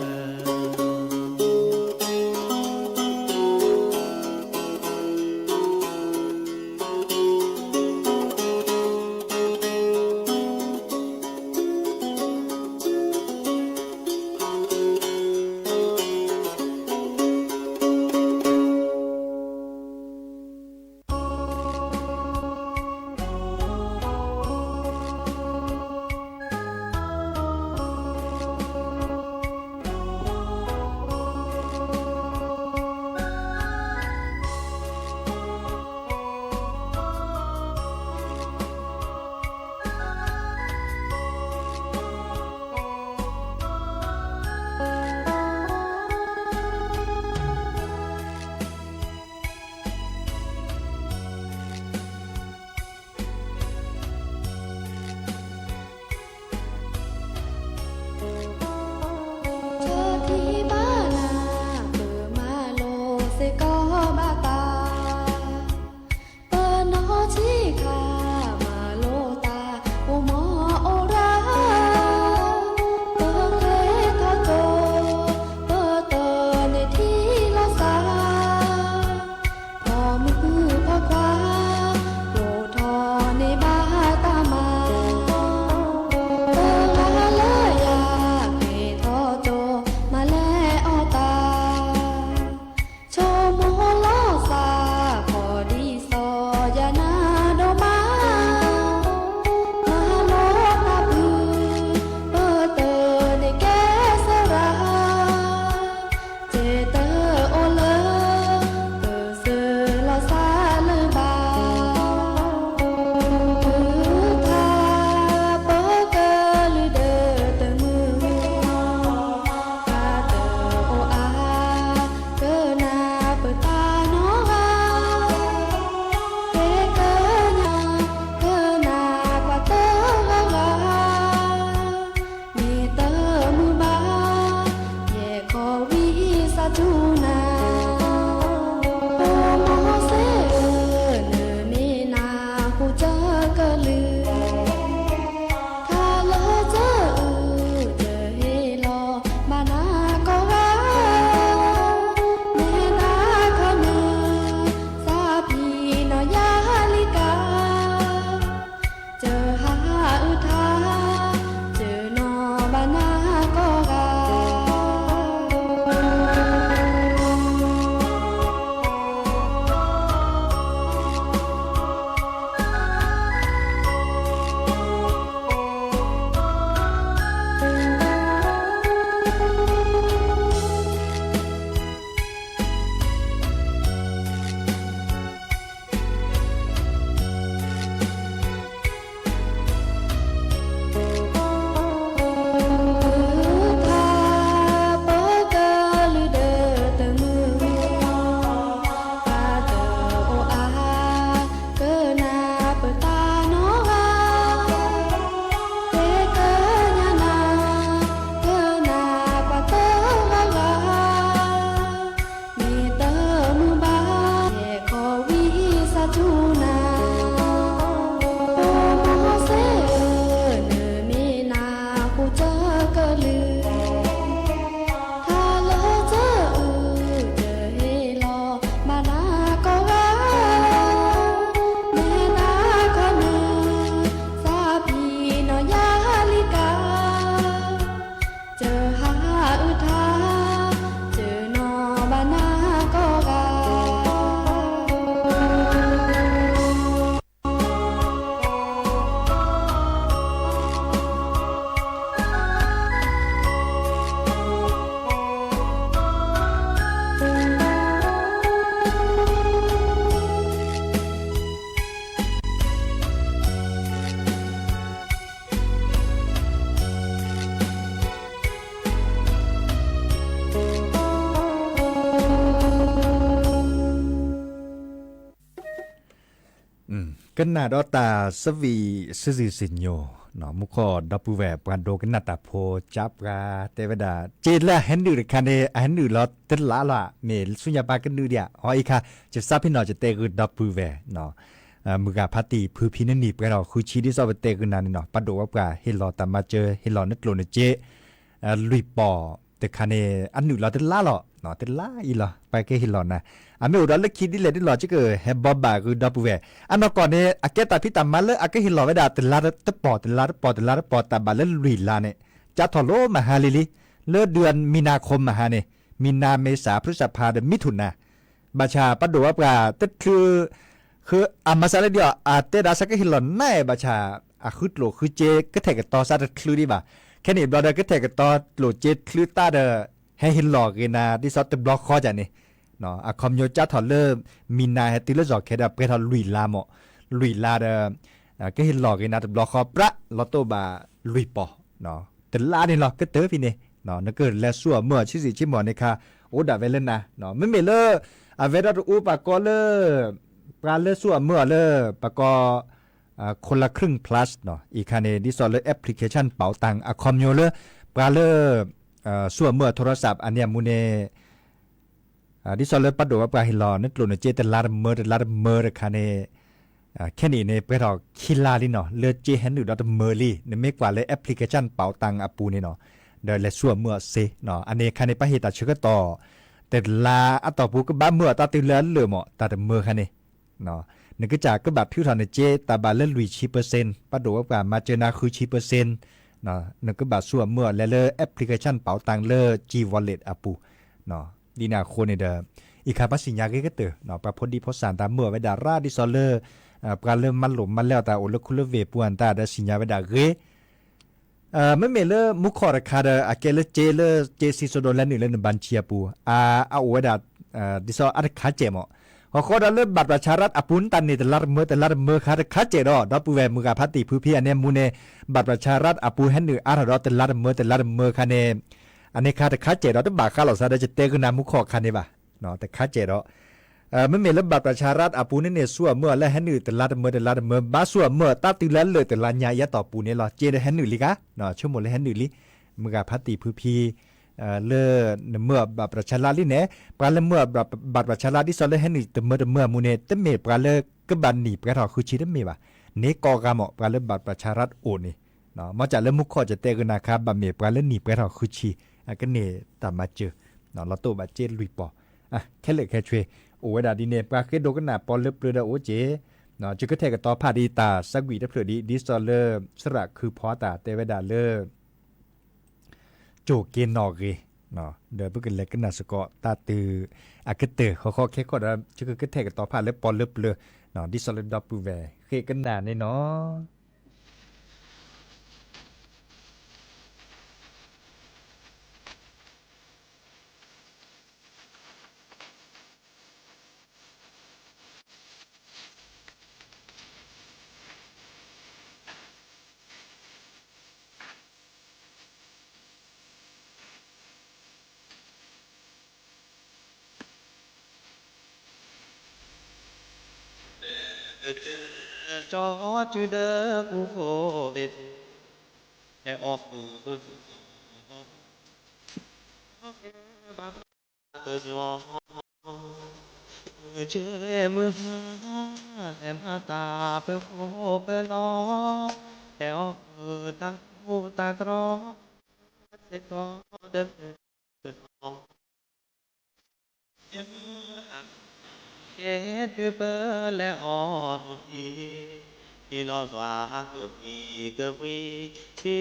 ကနၣ်ဒီးတၢ်ဆၢဝံၣ်စံးစံးစံၣ်ညီၣ်, မူခိၣ်ဒီပုၢ်ဝဲၢ်ပှၤဒိကနၣ်တၢ်ဖိ ကၠါပှၤတဲဝဲဒၣ် ကၠ့လၢအဟဲနုာ်တခါန့ၣ် အဟဲနုာ်လီၤတလါလီၤဧါ, မ့ၢ်ဆူညါပၢ်ကနုာ်ဒံးဧါ, အီအံၤခါ ယစးဖဲနီၤ ယတဲဂုာ်ဒီပုၢ်ဝဲၢ် မုၢ်ဂၤဖါတံၢ်ဖုဖံန့ၣ်နံၣ်ပှဲၤထီၣ်ဃုဆံ ဒ်သိးပတဲဂုာ်နၤန့ၣ်နီၤ ပဒိၣ်ဝဲပှၤဟ့ၣ်လီၤတၢ်မၤစၢၤ ဟ့ၣ်လီၤနကျိၣ်နစ့ လွံၢ်ပီၢ်တခါန့ၣ် အနုာ်လီၤတလါလီၤ, တလါအံၤလီၤ ပှၤကဟ့ၣ်လီၤနၤ, အမ့ၢ်အိၣ်ဒီးလၢခံဒ်လဲၣ်ဒ်လဲၣ် ကကဟဲဘီဘၣ်ဂုာ်ဒီပုၢ်ဝဲၢ်, အနီၢ်ကီၢ်န့ၣ် အကဲတၢ်ဖံးတၢ်မၤလၢအကဟ့ၣ်လီၤဝဲဒၣ် တလါတပီၢ် တလါတပီၢ် တလါတပီၢ် တၢ်ဘၣ်လၢလွံၢ်လါန့ၣ် ကၠါထီၣ်လိမဟါလံလံ, လၢဒုးမံနၤခိၣ်မဟါန့ၣ် မံနၤ မ့ၤစၢ် ဖရူစၢ်ဖးဒီးမံထူၣ်နၤ ဘၣ်ဆၣ်ပဒိၣ်ဝဲပှၤတချုး ဃုအမၤစၢၤလၢဒ်အီၤ အတဲဒၣ်စ့ၢ်ကဟ့ၣ်လီၤနၤဘၣ်ဆၣ် အဃုကျိၣ်ဃုစ့ ကထဲးကတီၤစးတချုးဒံးဘၣ်, ခဲန့ၣ်ဘျီဒီး ကထဲးကတီၤကျိၣ်စ့ချုးတၢ်ဒီး ဟဲဟ့ၣ်လီၤဂ့ၤနၤ ဒ်သိးတဘျီဃီဒ်န့ၣ်, အခီပညီကၠါထီၣ်လၢ မံနၤ ဟဲတုၤလၢစီၤခဲဒီး ပှဲၤထီၣ်လွံၢ်လါမး, လွံၢ်လါဒီး ကဟ့ၣ်လီၤဂ့ၤနၤတဘျီဃီ ပြးလီၤတိၢ်ဘၣ်လွံၢ်ပီၢ် တလါန့ၣ်လီၤ ကတၢၢ်ဖဲန့ၣ်, နကလဲၤဆူအမုၢ်အဆံးစံးဆံးမီၢ်န့ၣ်ခါ အိၣ်ဒၣ်ဝဲလၢနၤ, မ့မ့ၢ်လၢ အဝဲဒၣ်တအိၣ်ပှၤကိးလၢ ပှၤလၢဆူအမုၢ်အီၤလၢ ပှၤကိး คนละครึ่ง plus အံၤခါန့ၣ် ဒ်သိးလၢ application ပာ်တၢ်အခီပညီလၢ ပှၤလၢ ဆူအမုၢ်အ โทรศัพท์ အန့ၣ်အမူန့ၣ် ဒ်သိးလၢပဒိၣ်ဝဲပှၤဟ့ၣ်လီၤ နကျိၣ်နစ့တလါတမၢတလါတမၢတခါန့ၣ် ခဲန့ၣ်န့ၣ် ပှဲၤထီၣ်ခံလါလံနီၤ လၢစ့ဟဲနုာ်ဒီးတမၢလံ နမ့ၢ်ကွၢ်လၢ application ပာ်တၢ်အပူၤန့ၣ်နီၤ ဒီးလဲၤဆူအမုၢ်အစ့, အန့ၣ်ခါန့ၣ် ပဟ့ၣ်တၢ်ဆၢကတီၢ် တလါအတီၢ်ပူၤ ကဘၣ်မၢအီၤတၢ်တုၤလၢအလၢာ်မး တၢ်တမၢခါန့ၣ် နကစၢ်ကဘၣ်ထုးထီၣ်နစ့ တၢ်ဘၣ်လၢလွံၢ်ဆံ percent ပဒိၣ်ဝဲပှၤမၤစၢၤနၤဃုဆံ percent နကဘၣ်ဆူအမုၢ်အီၤလဲၤလၢ application ပာ်တၢ်လၢ G Wallet အပူၤ, ဒ်န့ၣ်အဃိန့ၣ်ဒီး အံၤခါပှၤစံၣ်ညါဂ့ၤကတၢၢ် ပှၤဖိဒံဖိစၢ်တၢ်မၢအီၤဝဲဒၣ်ရၣ်ဒ်သိးလၢ ပှၤလၢမၤလိာ်မၤလဲအီၤတၢ်အိၣ်လၢခူလၢဝ့ၢ်ပူၤအတၢ်ဒီးစံၣ်ညါဝဲဒၣ်ဂ့ၤ မ့မ့ၢ်လၢမူခီၣ်တခါဒီး အကဲလၢစ့လၢစ့စံးစိဒိးလဲနုာ်လၢနဘၣ်ဆံအပူၤ အအိၣ်ဝဲဒၣ် ဒ်သိးအတခးစဲးမး, ဃီဃီဒီးလၢ บัตรประชารัฐ အပူၤနတၢ်န့ၢ်တလါတမၢတလါတမၢခါတခးစဲးဒီး ဒီပုၢ်ဝဲၢ်မုၢ်ဂၤဖါတံၢ်ဖုဖံအန့ၣ်မူန့ၣ် บัตรประชารัฐ အပူၤဟဲနုာ်အါထီၣ်ဒီးတလါတမၢတလါတမၢခါန့ၣ် အန့ၣ်ခါတခးစဲးဒီး တဘၣ်ဃးလိာ်သးဒီး ယတဲကနၣ်မူခီၣ်ခါန့ၣ်ဘၣ်, တခးစဲးဒီး မ့မ့ၢ်လၢ บัตรประชารัฐ အပူၤန့ၣ်န့ၣ်ဆူအမုၢ်အီၤလၢဟဲနုာ်တလါတမၢတလါတမၢ ဘၣ်ဆူအမုၢ်အီၤတၢ်တုၤလၢအလၢာ်တလါညါအံၤအတီၢ်ပူၤန့ၣ်လီၤ စ့ဒီးဟဲနုာ်လံဂၤ, ဆိကမိၣ်လၢဟဲနုာ်လံ, မုၢ်ဂၤဖါတံၢ်ဖုဖံ လၢနမၢအီၤ บัตรประชารัฐ လံန့ၣ် ပှၤလၢမၢအီၤ บัตรประชารัฐ ဒ်သိးလၢဟဲနုာ်တမၢတမၢအမူန့ၣ် တမ့ၢ်ပှၤလၢကဘၣ်နံၣ်ပှဲၤထီၣ်ဃုဆံတမ့ၢ်ဘၣ်, န့ၣ်ကိးဂၤမး ပှၤလၢ บัตรประชารัฐ အိၣ်န့ၣ်, မ့ၢ်စးလၢမူခီၣ်ယတဲကနၣ်ခါ ဘၣ်မ့ၢ်ပှၤလၢနံၣ်ပှဲၤထီၣ်ဃုဆံ အကန့ၢ်တၢ်မၤစၢၤ လီၤတိၢ်ဘၣ်စ့လွံၢ်ပီၢ်, ခဲလၢာ်ခဲဆ့ အိၣ်ဝဲဒၣ်ဒ်န့ၣ် ပှၤဃ့ဒိကနၣ်ပီလၢပျၢၤဒီးအိၣ်က့ၤ, ယကထဲးကတီၤဖးဒ်တၢ်ဆါကွံာ်တဖျၢၣ်ဒ် ဒ်သိးလၢ စရၣ်ခုဖီတၢ်တဲဝဲဒၣ်လၢ ကၠိၣ်က့ၤနီၣ်ဂ့ၤ, ဒီးပကလဲၤကနၣ်စ့ၢ်ကီးတၢ်တုၤအ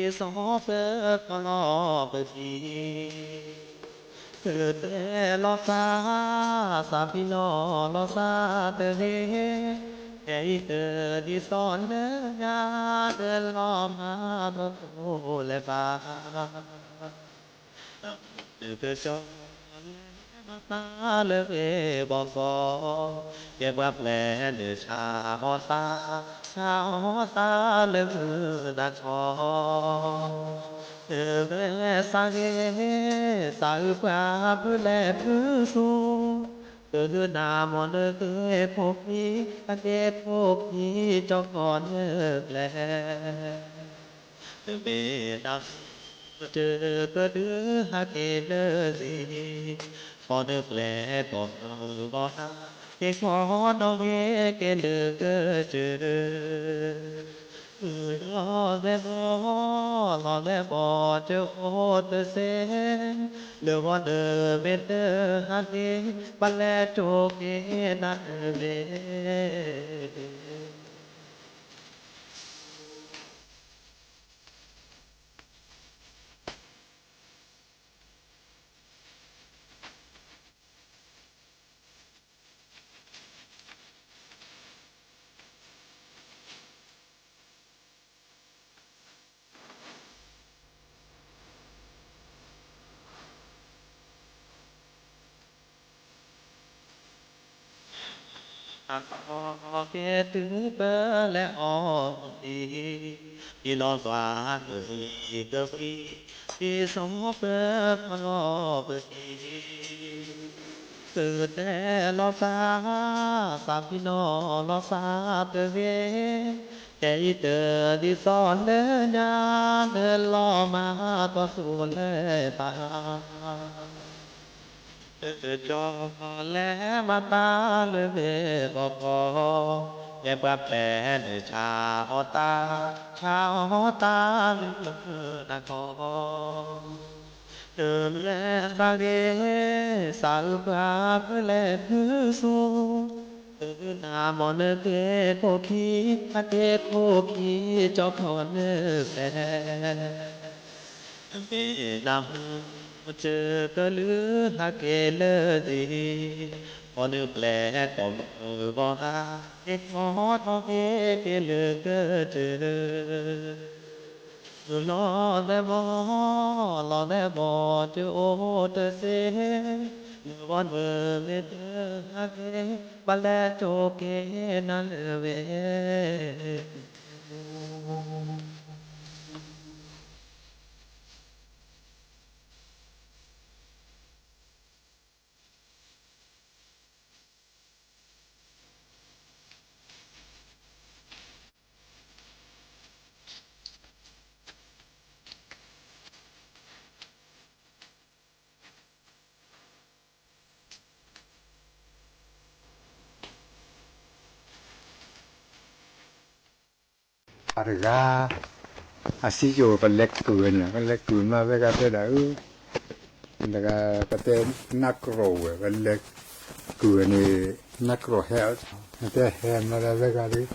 ကတၢၢ်ဃီဃီခဲခီဒီး ယကကထဲးကတီၤဖးလၢပီလၢပျၢၤ, ဒ်သိးလၢဒီပုၢ်ဝဲၢ်ဃ့ကနၣ်န့ၣ်နီၤ.လၢဂ့ၤဘီကီ, ယပှၤပျဲၢ်လၢဆါအီၣ်သး, ဆါအီၣ်သးလၢမုၢ်နၤခီ, ဂဲၤစးဂ့ၤ, စးအုးပှၤဖုလဲၣ်ဖုဆူ, ကနၣ်မ့ၢ်နဂ့ၢ်ဖိခံ, အက့ၢ်ဖိခံ, ကၠီကီၢ်နၢ်ကျဲ, မ့ၢ်နၤ တကလုာ်ဟဲက့ၤလၢသ့ၣ်, ကီၢ်နၢ်ကျဲကီၢ်ဂီၤ, က့ၤကီၢ်နီၣ်ဂ့ၤက့ၤလၢကစၢၢ် လီၤဂဲၤဘီ, လီၤဂဲၤဘီတအိၣ်တစဲး, လၢဂီၤနၢၤမ့ၢ်တဟးဂ့ၤ, ပလဲၤတိၢ်က့ၤနၤတဂ့ၤ. အက့ၤတုၤပလဲၤအီၤဒံး, ဒ်လီၤသွါကဟံၣ်ကဃံ, ဒ်သိးပကလီၤပသံ, ကတဲလီၤသး, သးဖံနီၤလီၤသးတဂ့ၤ, တဲအံၤတဒ်သိးလၢညါ, နလီၤမၤကီၢ်သူလၢသး ကၠီလဲၤမၤတၢ်လၢမ့ၢ်ကီၢ်ကီၢ်, ယဲပှၤဖျဲးန့ၣ်ဆါအီၣ်တၢ်, ဆါအီၣ်တၢ်လၢနၤကီၢ်, နလဲၤသးဂ့ၤ, သးအုးပှၤကလဲၤနုာ်ဆူ, နမ့ၢ်နဂ့ၢ်ဖိခံ, အက့ၢ်ဖိခံ, ကၠီကီၢ်နၢ်ကျဲ မ့ၢ်နၤ တကလုာ်ဟဲက့ၤလၢသ့ၣ်, ကီၢ်နၢ်ကျဲကီၢ်ဂီၤ, က့ၤကီၢ်နီၣ်ဂ့ၤက့ၤလၢကစၢၢ်, လီၤဂဲၤဘီ, လီၤဂဲၤဘီတအိၣ်တစဲး, လၢဂီၤနၢၤမ့ၢ်တဟးဂ့ၤ, ပလဲၤတိၢ်က့ၤနၤလၢဝဲ အတဂၤ, အစံယိၤ ပလဲၤကုၢ်န့ၣ်, ပလဲၤကုၢ်မး ဝဲဂၤတဲဒၣ်အၢ, တဂၤ ပတဲနးကြိးဝဲ, ပလဲၤကုၢ်န့ၣ်, နးကြိးဟဲ, တဲဟဲမးဒီးဝဲဂၤဒီး,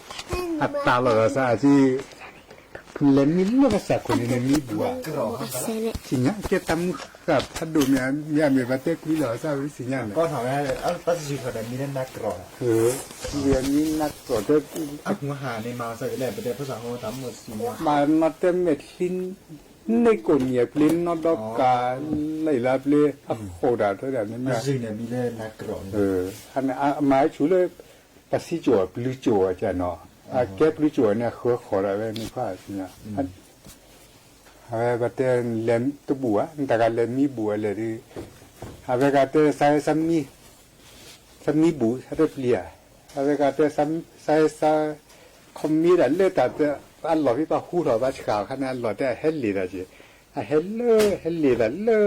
အတၢ်လီၤဒီးစးအစံ, လဲၤမံလၢပှၤစးခိၣ်န့ၣ် နမံဘူးဧါ, သ့ၣ်ညါကဲတၢ်မုၢ်ဃၢ်ဖးဒိၣ်မ့ၢ်, မ့ၢ်အမ့ၢ်ပှၤတဲကွံလီၤစးဝဲသ့ၣ်ညါန့ၣ်, မံနးကြိးတဲ, မၤနီၢ်တဲမဲာ်ချံ န့ၢ်ကိၣ်မံၤအပျ့ၤနီၢ်ဒီကၤ, လၢအပျ့ၤအဃိးဒၣ်တဲဒၣ်န့ၣ်, မၤဆူၣ်လၢ ပစံကၠိၤပျုၤကၠိၤအကနီၤ, အကဲပျုၤကၠိၤန့ၣ် အဃၢဃိးဒၣ်ဝဲန့ၣ်ခွါ, အဝဲပတဲလဲၤတဘူးဧါ, တဂၤလဲၤမံဘူးအလဲၣ်ဒီး, အဝဲဂၤတဲ စးမံဘူး ဟဲတပျံၤဧါ, အဝဲဂၤတဲ စး ခီမ့ၢ်ဒၣ်လၢတၢ်တဲ အလီၢ်ဖဲပှၤဟူထီၣ်ဘၣ်ဆှးအခါန့ၣ် အလီၢ်တဲအဟဲလ့ၣ်တၢ်က့ၤ, အဟဲလၢ ဟဲလ့ၣ်တၢ်လၢ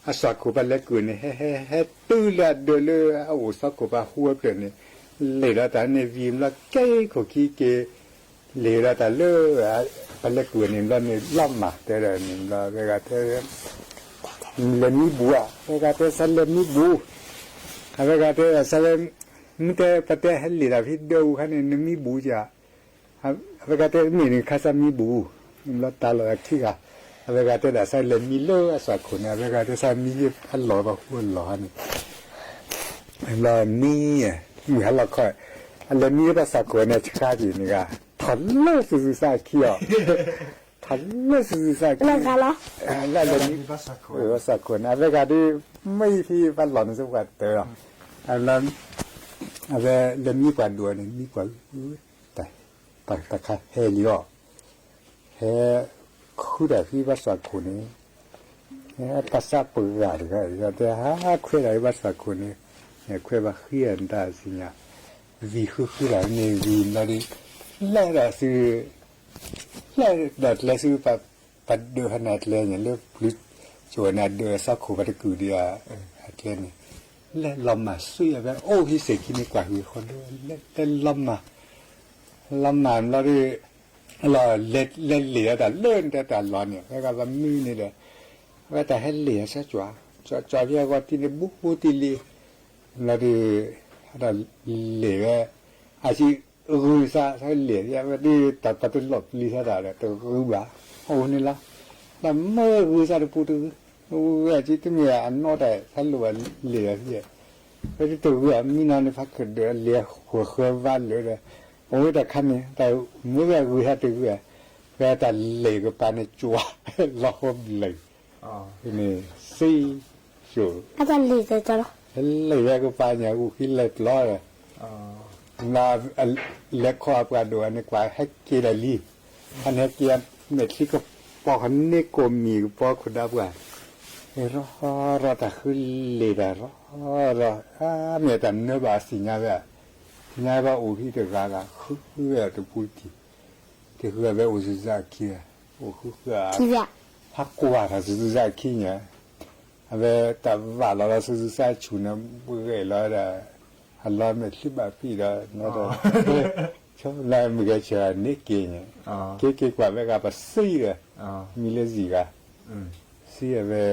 အစှၤခိၣ်ပှၤလဲၤကုၢ်န့ၣ် ဟဲ ဟဲ ဟဲတုၤလၢအဒၢးလၢအအိၣ်စှၤခိၣ်ပှၤဟူအဖျၢၣ်န့ၣ်, လ့ၣ်ဒီးတၢ်န့ၣ်ဝံၤဘျီ ကဲခိၣ်ခံက့ၤ, လ့ၣ်ဒီးတၢ်လၢ ပှၤလဲၤကုၢ်န့ၣ်ဘျီန့ၣ် လီၤမၢ်တဲဒၣ်န့ၣ်ဘျီ ဝဲဂၤတဲ လဲၤမံဘူးဧါ, ဝဲဂၤတဲ စးလဲၤမံဘူး, အဝဲဂၤတဲ စးလဲၤ မ့ၢ်တဲ ပတဲဟဲလ့ၣ်တၢ်ဖဲဒၢးအူခါန့ၣ် နမံဘူးဧါ, အဝဲဂၤတဲ မ့ၢ်န့ၣ်ခါစးမံဘူး, ဘျီတၢ်လီၢ်ခံဂၤ, အဝဲဂၤတဲဒၣ် စးလဲၤမံလၢအစှၤခိၣ်န့ၣ် အဝဲဂၤတဲ စးမံလၢအလီၢ်ပှၤဟူအလီၢ်န့ၣ်, ဘျီမံ မုၢ်ဟါလီၤခီ, အလဲၤမံလၢပှၤစှၤခိၣ်န့ၣ် ဆှါက့ၤန့ၣ်ဂၤ, ထီၣ်လၢစုာ်စုာ်စၢ်ခံအီၤ, ထီၣ်လၢစုာ်စုာ်စၢ်ခံ, လၢလဲၤမံ ပှၤစှၤခိၣ်န့ၣ် အဝဲဂၤဒီး မ့ၢ်ဖဲပှၤလီၢ်န့ၣ်စ့ၢ်ပှၤတၢ်လီၤ, အဝဲလဲၤမံပှၤဒိၣ်န့ၣ် မံပှၤ တၢ်ခါဟဲလံအီၤ, ဟဲ ခုတၢ်ဖဲဘၣ်စှၤခိၣ်န့ၣ်, ဟဲပှၤစးပှၤဂၤတဂၤ တဲဟးခွဲးတၢ်ဖဲဘၣ်စှၤခိၣ်န့ၣ်, ခွဲးဘၣ်ဃံအတၢ်စံၣ်ညါ, ဝံၤဃုဃုတၢ်န့ၣ်ဝံၤဘျီဒီး, လဲၤဒီးသု, လဲၤဒီးကျဲသု, ပဒုးဟဲန့ၣ်အကျဲန့ၣ် လၢပျုၤစိၤန့ၣ် အဒုးအသီခိၣ်ပှၤတကုာ်ဒံးဧါ, အကျဲန့ၣ်, လဲၤလီၤမၢ်သွံၣ်အဝဲအိၣ်ဟံးစ့ၢ်ကီးန့ၣ် ကွၢ်ဃုာ်ဃီဒီး လဲၤလီၤမၢ်, လီၤမၢ်ဘျီဒီး လီၤ, လဲၤလ့ၣ်အတၢ်လၢနတဲတၢ်လီၤန့ၣ် ဝဲဂၤပမံန့ၣ်ဒီး, အဝဲတၢ်ဟဲလ့ၣ်အဆၢကၠွၢ်, ကၠွၢ်ကၠွၢ်ဖဲအဂီၢ်ထံးန့ၣ် ဘူးဘူးတံၢ်လံ, လီၤဒီး, ဒီးလ့ၣ်ဝဲ, အစံးဂုာ်စၢ်လ့ၣ် ဝဲဒၣ်တၢ်ပတလီၢ်ပျံၤသးတၢ်ဒီး တဂုာ်ဘၣ်, အိၣ်န့ၣ်လီၤ, ဒီးမ့ၢ်ဂုာ်စၢ်တပူၤတဂုာ်, ဝဲအစံးတမ့ၢ်အနီၢ်တၢ် ဆါလိၣ်ဘၣ်လ့ၣ်အီၤ, ဝဲဒၣ်တဂုာ်အမံနီၤန့ၣ် ဖးခၢၣ်ဒၢးလ့ၣ်အဃၢၤဃၢၤဝါလၢာ်ဒီး, အဝဲတၢ်ခါန့ၣ် တၢ်မ့ၢ်ဝဲဂုာ်ဟဲတဂုာ်, ဝဲတၢ်လ့ၣ်ကပၤန့ၣ် ကၠွၢ်လီၤဃီဘျၢၣ်, န့ၣ်, စံၣ်, ကၠိ, လ့ၣ်ဝဲကပၤန့ၣ် ဂုာ်ဃံလဲၤပျီဒီး လဲၤခီအပှၤဒိၣ်အန့ၣ် ကွၢ်ဟဲက့ၤဒီးလံ, အန့ၣ်ဟဲက့ၤ မဲာ်ချံကပီၤဃနဲကိးမံၤကပီၤခိၣ်ဒၢပှၤ, ရီရီတၢ်ဃုလ့ၣ်တၢ်ရီရီ, အမ့ၢ်တၢ်နၢဘၣ်အသ့ၣ်ညါဝဲ, သ့ၣ်ညါဘၣ်အိၣ်ဖဲတဂၤဂၤ ဃုဝဲတပူၤတထံၣ်, တဃုအဝဲအိၣ်စုစၢ်အခံ, အိၣ်ဃုဃု, ဟးကွၢ်တၢ်စုစၢ်အခံန့ၣ် အဝဲတၢ်ဘၣ်လီၤလီၤ စုစၢ်ဆူၣ်န့ၣ် ဂဲၤလီၤဝဲဒၣ်, အလီၤမဲာ်ချံဘၣ်ဖံးဒီး, ဒီး, ဆီလၢမုၢ်ဂဲၤဆၢန့ၣ်က့ၤန့ၣ်, က့ၤက့ၤကွၢ်ဝဲဂၤပစံးဒီး, မံၤလၢစံးဂၤ, စံးအဝဲ,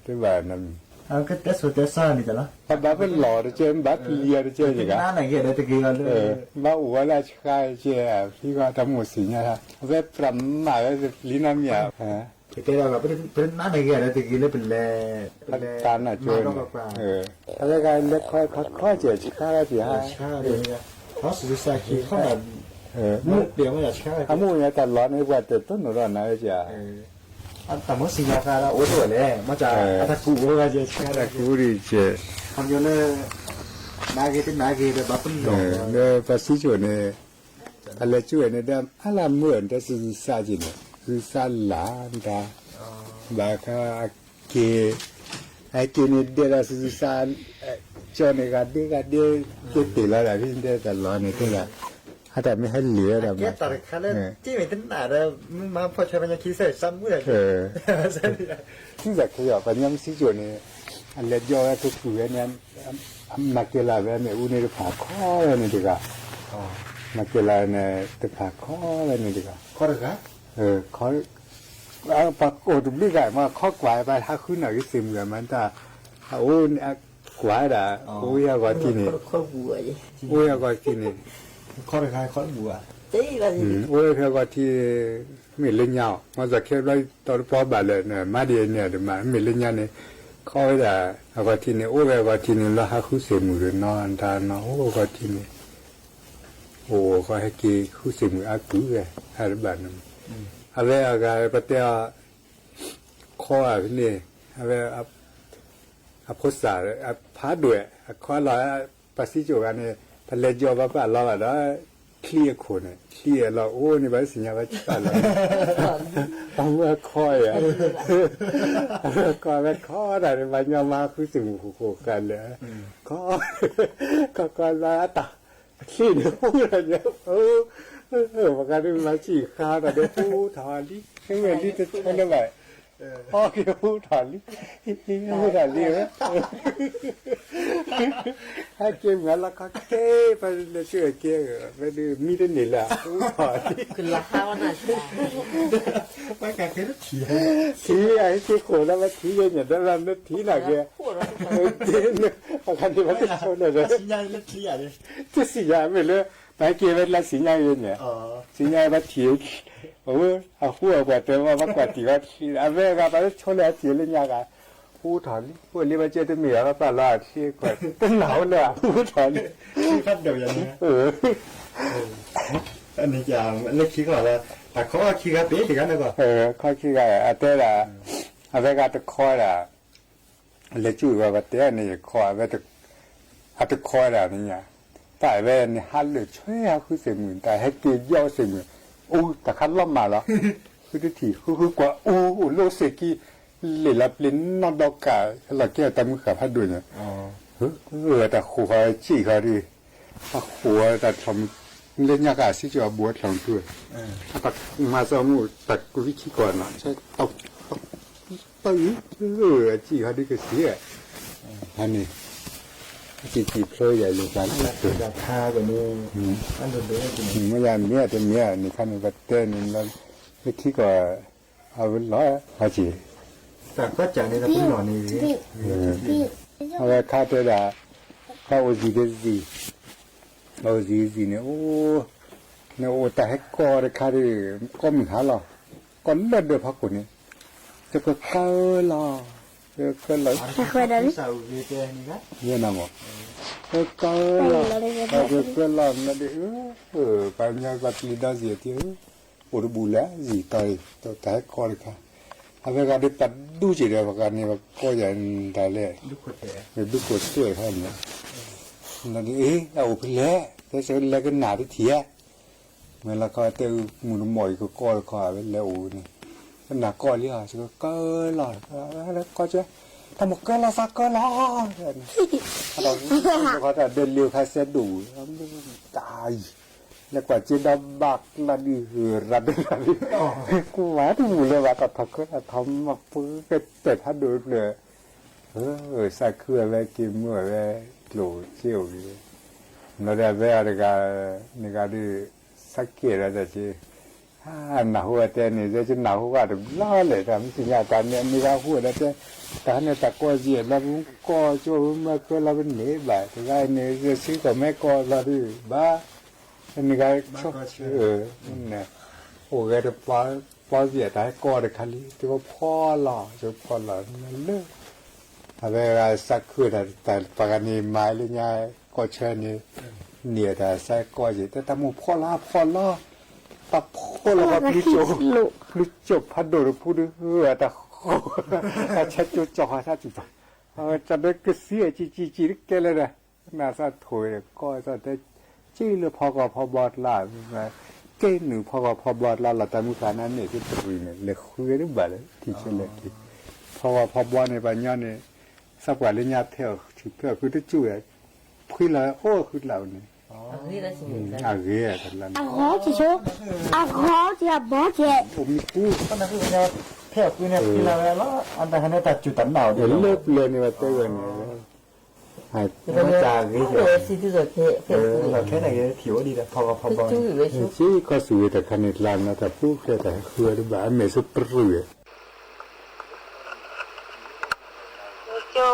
တဘၣ်နီတမံၤ, တဲဆိတဲစီန့ၣ်လီၤ, ဘၣ်ပလီၢ်တကဲ ဘၣ်ပလံၤအီၤတကဲန့ၣ်ဂၤ, ဘၣ်အိၣ်ဝဲလၢအဆှါတကဲ, ဖံဂၤတၢ်မိၣ်သ့ၣ်ညါ, အဝဲပြးမးဝဲတပျံၤနီတမံၤဧါ ပတဲဒၣ်လီၤ, ပတနာ်န့ၢ်ဂ့ၤဒီးတဂ့ၤလၢပလဲၤ, ပလဲၤ, တၢ်နၢ်ကၠိ, အဝဲဂၤလဲၤခီခီခီကဲဆှါကဲဟါ, ခီစူစူစါခံခီ, အမိၢ်ညါတၢ်လီၤန့ၣ် ပှၤတဲတိၢ်နီၣ်ဒီးနၤဝဲကဲ, တၢ်မိၣ်စံၣ်ညီၤဃါဒီးအိၣ်တအိၣ်လဲၣ်, မ့ၢ်တၢ်အတၢ်ကူၣ်အိၣ်ဂၤကဲဆှါ, တၢ်ကူၣ်ဒံးကဲ, ခီပညီလၢ, နၤဂ့ၤတနၤဂ့ၤဒီးဘၣ်ပလီၢ်, လၢပှၤစံၣ်ကၠိၣ်န့ၣ်, ပလဲၤကၠိၣ်ဝဲန့ၣ်ဒီး အါလၢမုၢ်အီၤန့ၣ် တၢ်စုစူစါက့န့ၣ် စုစူစါလၢ်တၢ်, ဘၣ်ခါအက့ၤ, အက့ၤန့ၣ်ဒဲးဒီးစုစူစါ, ကၠီန့ၣ်ဂၤဒ့ဂၤဒ့, က့ၤတ့ၢ်လီၤဒၣ်ဖဲဒဲးတၢ်လီၤန့ၣ်တဲဒၣ်, အတၢ်မ့ၢ်ဟဲလ့ၣ်ဝဲဒၣ်မး, တၢ်တခါလၢ, တ့ၢ်မ့ၢ်တနာ်ဒီး, မ့ၢ်မၤဖီၣ်ဆၢဖဲညါခံစဲးစၢ်မူတၢ်က့ စံၣ်သးခဲအံၤ ပှၤညီမ့ၢ်စံၣ်ကၠိၣ်န့ၣ်, အလဲၤကၠီဝဲကကုၢ်ဝဲန့ၣ်, မၤကဲလၢာ်ဝဲမ့ၣ်အူန့ၣ်တဖၣ်ခီဝဲန့ၣ်တဂၤ, မၤကဲလၢာ်န့ၣ်, တဖၣ်ခီဝဲန့ၣ်တဂၤ, ခီတဂၤ, ပှၤအိၣ်တဘျုးဂၤမ့ၢ်ခီကွၢ် ပှၤဟးဃုန့ၢ်ဂ့ၤသ့ၣ်မုၢ်ဂၤမးတၢ်, အအိၣ်န့ၣ်ကွၢ်ဒၣ်, အိၣ်ဝဲအဂီၢ်ထံးန့ၣ်, အိၣ်ဝဲအဂီၢ်ထံးန့ၣ်, အိၣ်ဝဲဖဲအဂီၢ်ထံး, မ့ၢ်လၢညါအီၤ မ့ၢ်စ့ၢ်ကီးဘျီတီၤတပီဘၣ်လၢာ်န့ၣ် မၤဒ်အံၤန့ၣ်ဒ်မး မ့ၢ်လၢညါန့ၣ်, ခီဝဲဒၣ်, အဂီၢ်ထံးန့ၣ် အိၣ်ဝဲအဂီၢ်ထံးန့ၣ် လီၤဟးဃုသ့ၣ်မုၢ်ဒီးနီၢ်တၢ်နီၢ် အိၣ်အဂီၢ်ထံးန့ၣ်, အိၣ်ဃီဟဲက့ၤဃုသ့ၣ်မုၢ်အါကုၢ်ဝဲ, အတဘၣ်န့ၣ်, အဝဲအဂၤပတဲအီၤ, ခီဧါဖဲန့ၣ်, အဝဲ အဖိစၢ်, အဖးဒိၣ်, အခီလီၤ, ပှၤစံၣ်ကၠိၣ်ဂၤန့ၣ်, ပလဲၤကၠီပှၤပာ်လီၤဘၣ်ဒီး, ချံအခိၣ်န့ၣ် ချံအလီၤအိၣ်န့ၣ် ပှၤသ့ၣ်ညါဘၣ်ပာ်လီၤ, အမ့ၢ်အခီဧါ, အမ့ၢ်အခီဝဲခီတၢ်န့ၣ် ပှၤညီမါဃုသ့ၣ်မုၢ်ဃိဃိဃာ်လၢာ်, ခီ, ခီခီလီၤအတၢ်, ချံန့ၣ်ဟူဒီးန့ၣ်, ပှၤဂၤဒ်မၤဆံၣ်ဃာ်တၢ်ဒီးဟူထီၣ်လံ, မ့ၢ်လံတဆိလၢၤဘၣ် အီက့ၤဟူထီၣ်လံ, ဟူထီၣ်လံဝဲ, ဟဲက့ၤမုၢ်လီၤခီက့ၤ ပလဲၤဆူအက့ၤ, ဝဲဒၣ်မံတန့ၢ်လၢၤ ဟူထီၣ်လံ, ထံၣ်အဟဲက့ၤဃိၣ်လၢဝဲထံၣ်ယဲၢ်ညါ ဒီးလၢမ့ၢ်ထံၣ်နာ်က့ၤ, အခါန့ၣ်ပှၤတဆိလၢၤဒီး, တသ့ၣ်ညါမ့ၢ်လၢ, ပဟဲက့ၤဝဲလၢသ့ၣ်ညါယဲၢ်ညါ, သ့ၣ်ညါပှၤထံၣ် အဃိအပှၤတဲဝဲ ဘၣ်ကွၢ်တံၢ်ဝဲချံ, အဝဲဂၤပှၤလၢဆိလၢအစံးလၢညါဂၤ, ဟူထီၣ်လံ, အိၣ်လံဘၣ်ကဲတမ့ၢ်ဂၤ ဘၣ်ပာ်လီၤအချံခွဲး တနာ်ဝဲလၢ ဟူထီၣ်လံ, လၢခံကီၢ်လၢ, တၢ်ခီခံဂၤပ့ၤတဂၤန့ၣ်ကီး, ခီခံဂၤ အတဲဒၣ်, အဝဲဂၤတခီဒၣ် လဲၤကၠူၣ်ဝဲပှၤတဲန့ၣ် ယခီ, အတခီဒၣ်န့ၣ်ညါ, တၢ်ဝဲန့ၣ် ဟးလၢာ်ဆွဲဟးဃုသ့ၣ်မုၢ် တၢ်ဟဲက့ၤယီၣ်သ့ၣ်မုၢ်, အိၣ်တၢ်ခါလီၤမၢ်လီၤ, ဃုတထံၣ် ဃုဃုကွၢ်အိၣ်အိၣ်လၢစ့ၢ်ကီး, လ့ၣ်လီၤပျ့ၤနီၢ်ဒီကး ဟဲလီၤကဲတၢ်မုၢ်ဃာ်ဖးဒိၣ်န့ၣ်, အတၢ်ဃိာ်ဃီစံၣ်ဃီဒီး, အဃိာ်တၢ်ချီၣ်မူ, လၢညါကစံၣ်ကၠီအဘိချီၣ်မူ, အတၢ်မၤစီမူ တၢ်ကဝံခံကီၢ်နီၤ, ပအံၤ, အစံၣ်ဃီဒ်ကစံၣ်, ဟန့ၣ်, အစံၣ်စံၣ်ဖျိယၤလၢပှၤလၢ, မ့ၢ်ယၤမ့ၢ်တမ့ၢ်န့ၣ်ခါန့ၣ် ပတဲန့ၣ်လီၤ, လၢခံကီၢ်, အဝဲလီၤ, အစံၣ်, တၢ်ကွၢ်ကၢ်န့ၣ်တပူၤနီၤန့ၣ်, အဝဲခါတဲဒၣ်, ခါအိၣ်စံၣ်တစံၣ်, အိၣ်စံၣ်တစံၣ်န့ၣ်, အိၣ်, န့ၣ်အိၣ်တၢ်ဟဲကီၢ်တခါဒီး, ကီၢ်မုၢ်ဟါလီၤ, ကီၢ်လၢဒၢးဖီခိၣ်န့ၣ်, ကကၢလီၤ, ကကၢလီၤ, ယဲနမး, ကကၢလီၤ, ကကၢလီၤမးဒီး, ပှၤကညီပှၤပျံၤဒီစံၣ်အံၤ, အိၣ်တဘူၣ်လၢစံၣ်တီၤအံၤ တၢ်ဟဲကီၢ်တခါ, အဝဲဂၤဒ်ပှၤဒူက့ၤဒီး ပှၤဂၤန့ၣ် ပှၤကီၢ်ယၤဒၣ်လဲာ်, ဒူခိၣ်တဲာ်ခါန့ၣ်, အအံၤ အအိၣ်ဖဲလဲၣ်, တဲလဲၤကနၣ်တထံၣ်ဧါ, မ့ၢ်လီၤခီတဲအုး မုၢ်တမီၢ်အံၤ ကကီၢ်တခီ အဝဲလဲၤအိၣ်န့ၣ်, ကနၣ်ကီၢ်လံဧါ, ကကၢလီၤ, ကီၢ်ကၢ, တၢ်မိၢ်ကၢလီၤသးကၢလီၤ, တၢ်ဒဲးလ့ခါစဲဒိၣ်ဝဲ, တၢ်အံၤ လဲၤကွၢ်စ့ဒီးဘၣ်ကျါဒ် ရၤဒၢရၤဒၢ, ကွၢ်တမုာ်လၢၤဘၣ် တၢ်ထီၣ်ကၢတၢ်ထီၣ်မၤပှဲၤကတဲာ်ဖးဒိၣ်ဖျၢၣ်, စးခုအဝဲက့ၤမုၢ်အဝဲကျိၣ်စ့အိၣ်ဂ့ၤ, ဘျီဒီးအဝဲအီၤတဂၤ, န့ၣ်ဂၤဒုး, စးကဲၣ်ဒီးတၢ်စ့, နၢ်ဟူအတဲန့ၣ် ယဲယနၢ်ဟူဘၣ်တဘျီလဲၣ် တၢ်မ့ၢ်သ့ၣ်ညါတၢ်န့ၣ် အန့ၣ်ဂၤဟူဝဲဒီးတဲ, တၢ်ဟဲန့ၣ်တၢ်ကီၢ်စံၣ်ဘျီ ပကီၢ်ကၠိမ့ၢ်ကၢလီၤပန့ၢ်ဘၣ် တဂၤအံၤန့ၣ် ယဆံကီၢ်မ့ၢ်ကီၢ်လီၤဒုးဘၣ်, အန့ၣ်ဂၤ, အိၣ်ဂဲၤတပှၤ, ပှၤစံၣ်အတၢ်ဟဲကီၢ်တခါလံ တကဖီလီၤ တကဖီလီၤလၢ အဝဲဂၤစးခုတၢ် ပှၤဂၤန့ၣ်မၤလၢညါ ကီၢ်ဆၢန့ၣ်, န့ၢ်တၢ်စးကီၢ်စ့ၢ် တဲတၢ်မိၢ်ဖီလီၤဖီလီၤ, တၢ်ဖီလီၤပှၤပျုၤစိၣ်, ပျုၤစိၣ်ဖးဒိၣ်တဖုဒုး အတၢ်ဃိ, တၢ်ဆဲကၠိကၠီဃီဆါစံၣ်ပၤ, အဝဲတၢ်ဒၢကစံၣ်အစံၣ်စံၣ်စံၣ်တကဲလၢာ်ဒီး, နၢ်စးထိၣ်ကီၢ်စးတဲ, စံၣ်လၢဖီကီၢ်ဖီဘီကျါ ကဲနုာ်ဖီကီၢ်ဖီဘီကျါလီၤ တၢ်မုၢ်ဃာ်နၤန့ၣ် ကတရံၣ်န့ၣ် လဲၤဃုဝဲဒၣ်ဘၣ်လၢ ထံဆဲးလဲၤထံ, ဖီကီၢ်ဖီဘီန့ၣ် ပှၤညီန့ၣ်, စးပှၤလၢညါဖဲအီၤဆံးဖဲအီၤဃုတကၠိၣ်ဝဲ, ဖှံလီၤအိၣ်ဃုလၢ်န့ၣ်, အဂ့ၤတလါန့ၣ်, အဂီၢ်က့ၤဆိ, အဂီၢ်က့ၤအဘီက့ၤ, အိၣ်မံပူၤ, ဖဲအီၤဃုန့ၣ်ဖှံလီၤဝဲလီၤ အတၢ်ဟဲန့ၣ်တၢ်စူၢ်တၢ်နာ်အိၣ်ဒ်လၢပျၢၤန့ၣ် ပှၤတဲဝဲန့ၣ် တၢ်ဂ့ၤ, ဖဲန့ၣ်ဂ့ၤထံၣ်အိၣ်ဒံးဒီး ဖီကီၢ်ဖီဘီန့ၣ်, ဆံးခီၣ်ဆူၣ်ဝဲတၢ်ခါန့ၣ် လါန့ၣ် တၢ်ပူၤဖျဲးတၢ်ဟဲဃုဝဲတဘၣ် အမဲာ်ဆိပြူၢ်ဝဲ, ကၠိ,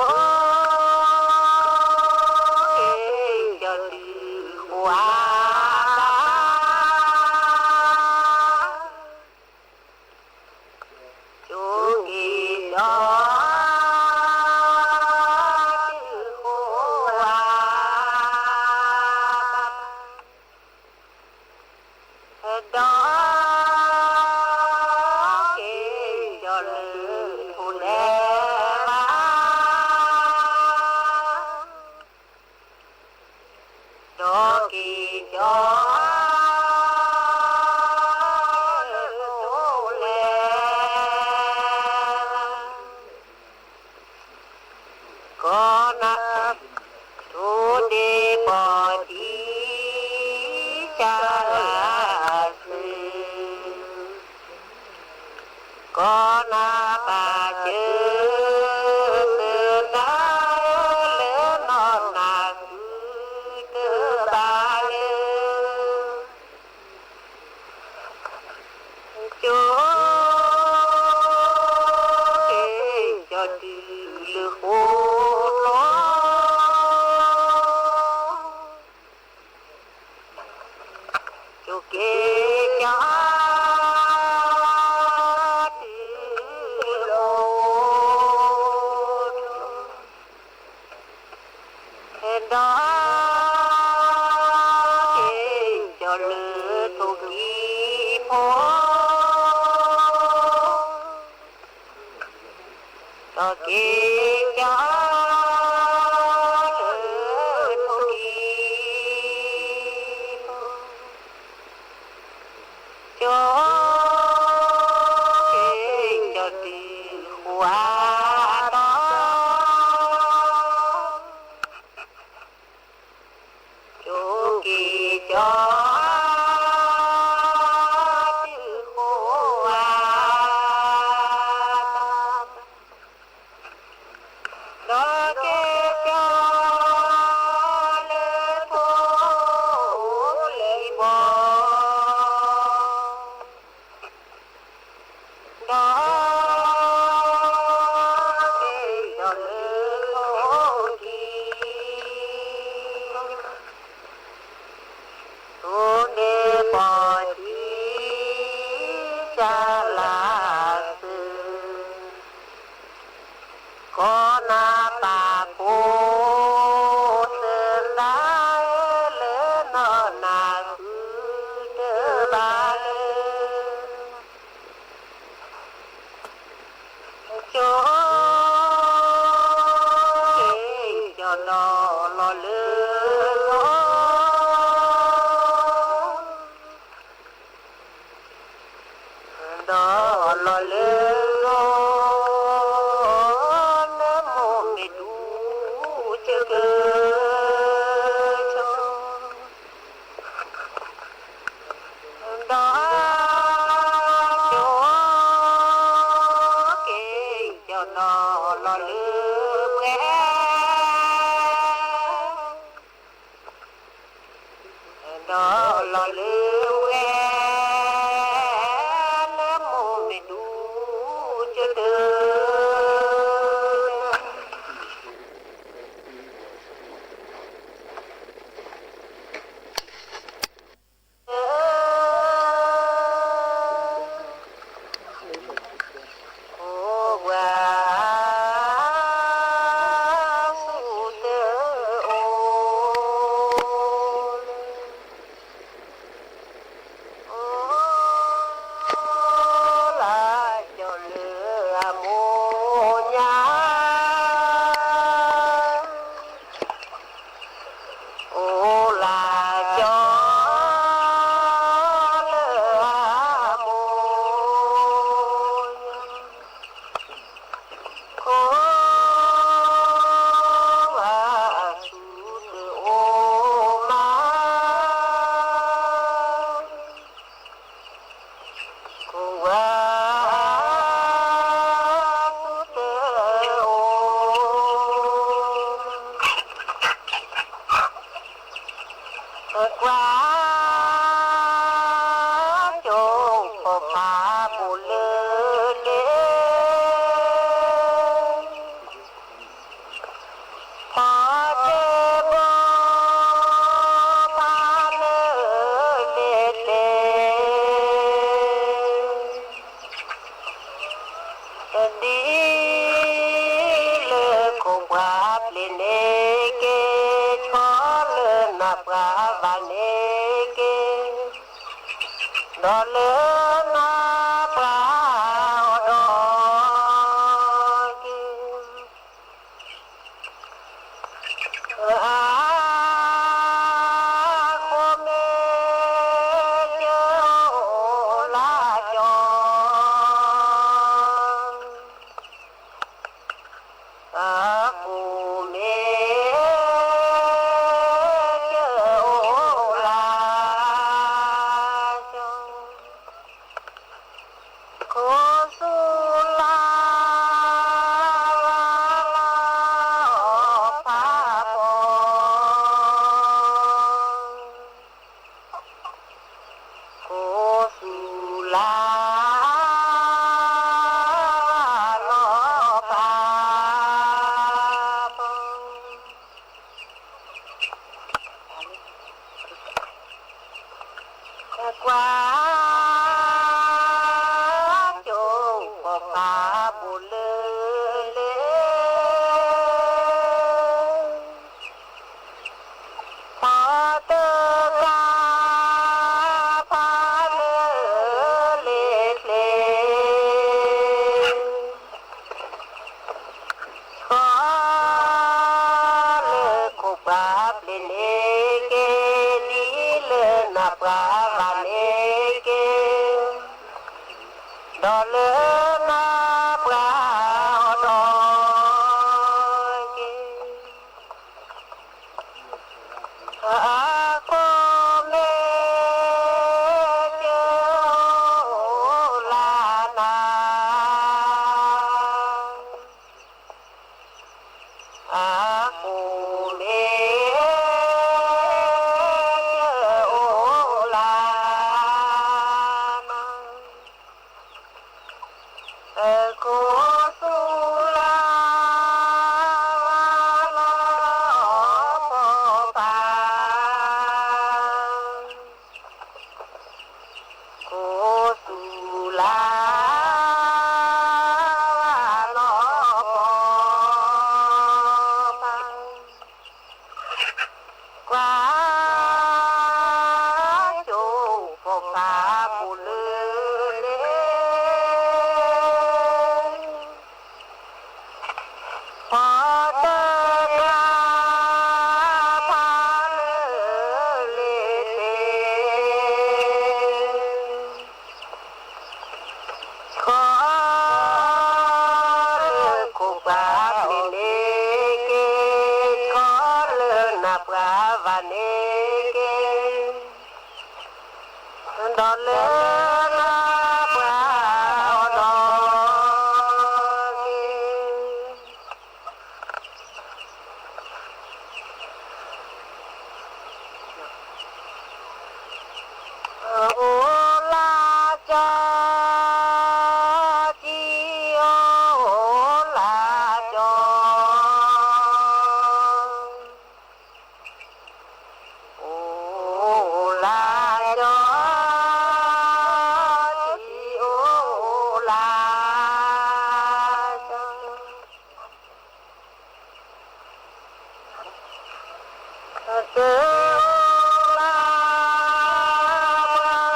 ကၠီတုၤဃိဧါ ကၠိက့ၤကၠီတုၤဃိဧါ, ဒီးက့ၤကၠီလၢထိၣ်လဲၤဘၣ် ဒီးက့ၤကၠီလၢထိၣ်လဲၤ ကီၢ်နၢ်, ထိၣ်ဒ့ပီၢ်ထံ ကၢ်လၢ်စု ကီၢ်နၢ်ပၢ်စၢၤ လၢနီၢ်နၢ်ဃုတဘၣ်လၢ ကၠိ, ကၠီတုၤလၢဃိလီၤ ကၠိက့ၤကၠီတုၤလၢ ဒီးက့ၤကၠီလၢထိၣ်ကံၢ်ဖိ ဒီးက့ၤကၠီလၢထိၣ်ကံၢ်ဖိ ကၠိက့ၤကၠီတုၤဃိဧါဒီး ဒီးက့ၤကီၤလၢထိၣ်လံၤဘီ, ဒီးက့ၤကီၤလၢထိၣ်ခံ, ထိၣ်န့ၣ်ပီၢ်ထံ ကၢ်လၢ်သု ကီၢ်နၢ်ပၢ်ဖိ သဒါလၢနီၢ်နၢ်ဃုတဘၣ်လၢ ကၠီ ကၠီနီၢ်လီၤလၢလီၤ ဒီးလီၤလၢလီၤ လၢမိၢ်မ့ၢ်ဒူကၢကၠီ ဒီးကၠီ ကၠီနီၢ်လီၤလၢပှဲၤ ဒီးလီၤလၢဝဲ လၢမိၢ်မ့ၢ်ဒူကၢ အိၣ်ဝဲ ဆူတအိၣ် အိၣ်လၢကၠီလၢအမိၢ်ညါ အိၣ်လၢကၠီလၢအမိၢ် ကိးဝဲဆူတအိၣ်မး ကိးဝဲဆူတအိၣ် ကွၢ် ကၠိဖိဖးဘိလၢလ့ ဖီတဲဘီ ဖးလၢလ့ကျဲ ဒ်လၢခိၣ်ပှၢ်ပျ့ၤန့ၣ်က့ၤ ဆီလၢနၢ်ပှၤဘၣ်န့ၣ်က့ၤ ဒီးလၢနၢ်ပှၤအီၤဒီးက့ၤ အါ ဃိမ့ၢ်ကၠိလၢကၠီ အဃိမ့ၢ်ကၠိလၢကၠီ ခိၣ်ဆူလၢ ဖးဖီ ခိၣ်ဆူလၢ လီၤဖး ကွၢ် ကၠိဖိဖးဘိလၢလ့ ဖီတကါ ဖးလၢလ့ကျဲ ဆီလၢခိၣ်ပှၢ်ပျ့ၤန့ၣ်က့ၤ ဒ်လၢနၢ်ပှၤဘၣ်န့ၣ် အဃိမ့ၢ်အိၣ်လၢ ကိးသူလၢ လီၤပီၤပၤ ကိးသူလၢ လီၤပီၤပၤ ကွၢ်ကၠိဖိပာ်ပူၤလၢလ့ ပှၤတဂၤဖးလၢလ့တ့ ခီလၢခိၣ်ပှၢ်ပျ့ၤန့ၣ်က့ၤ ခီလၢနၢ်ပှၢ်ဘၣ်န့ၣ်က့ၤ ဒီးလၢနၢ်ပှၢ်အီၤဒီးက့ၤ အိၣ်လၢကၠီ ကၠံအိၣ်လၢကၠီ အိၣ်လၢကၠီ ကၠံအိၣ်လၢကၠီ တၢ်အိၣ်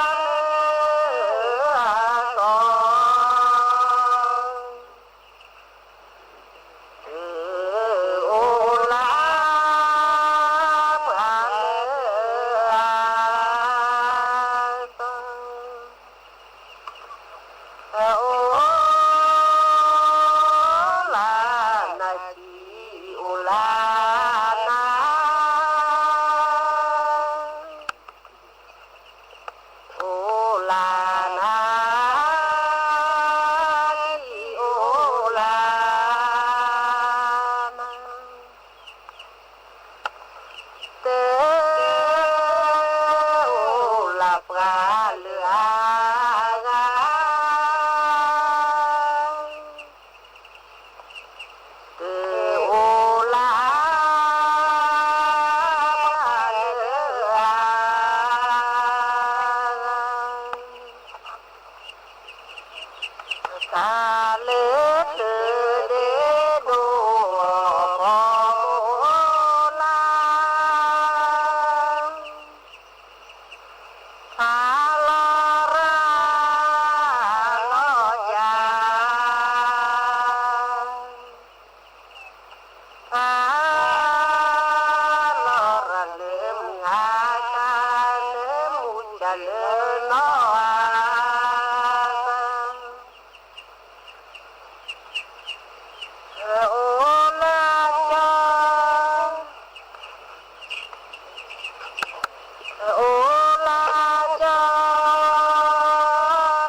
လၢ ပှၤလၢအသီ တၢ်အိၣ်လၢ ပှၤလၢအသီ တၢ်အိၣ်လၢ နၢ်ဆံးအိၣ်လၢနၢ် အိၣ်လၢနၢ် အိၣ်လၢနၢ် တၢ်အိၣ်လၢပှၤလၢအဂၤ တၢ်အိၣ်လၢ ပှၤလၢအ တၢ်လၢတၢ်ဒဲးဘး အိၣ်လၢ ဖးလီၤရၢ် လီၤယၤ ဖးလီၤရၢ်လၢမုၢ်အကါ လၢမုၢ်ကၢ်လၢနီၢ်အကါ အိၣ်လၢကၠီ အိၣ်လၢကၠီ တၢ်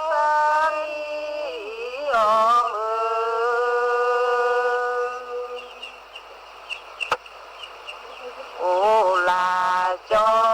လံၣ်အီၣ်မုၢ် အိၣ်လၢကၠီ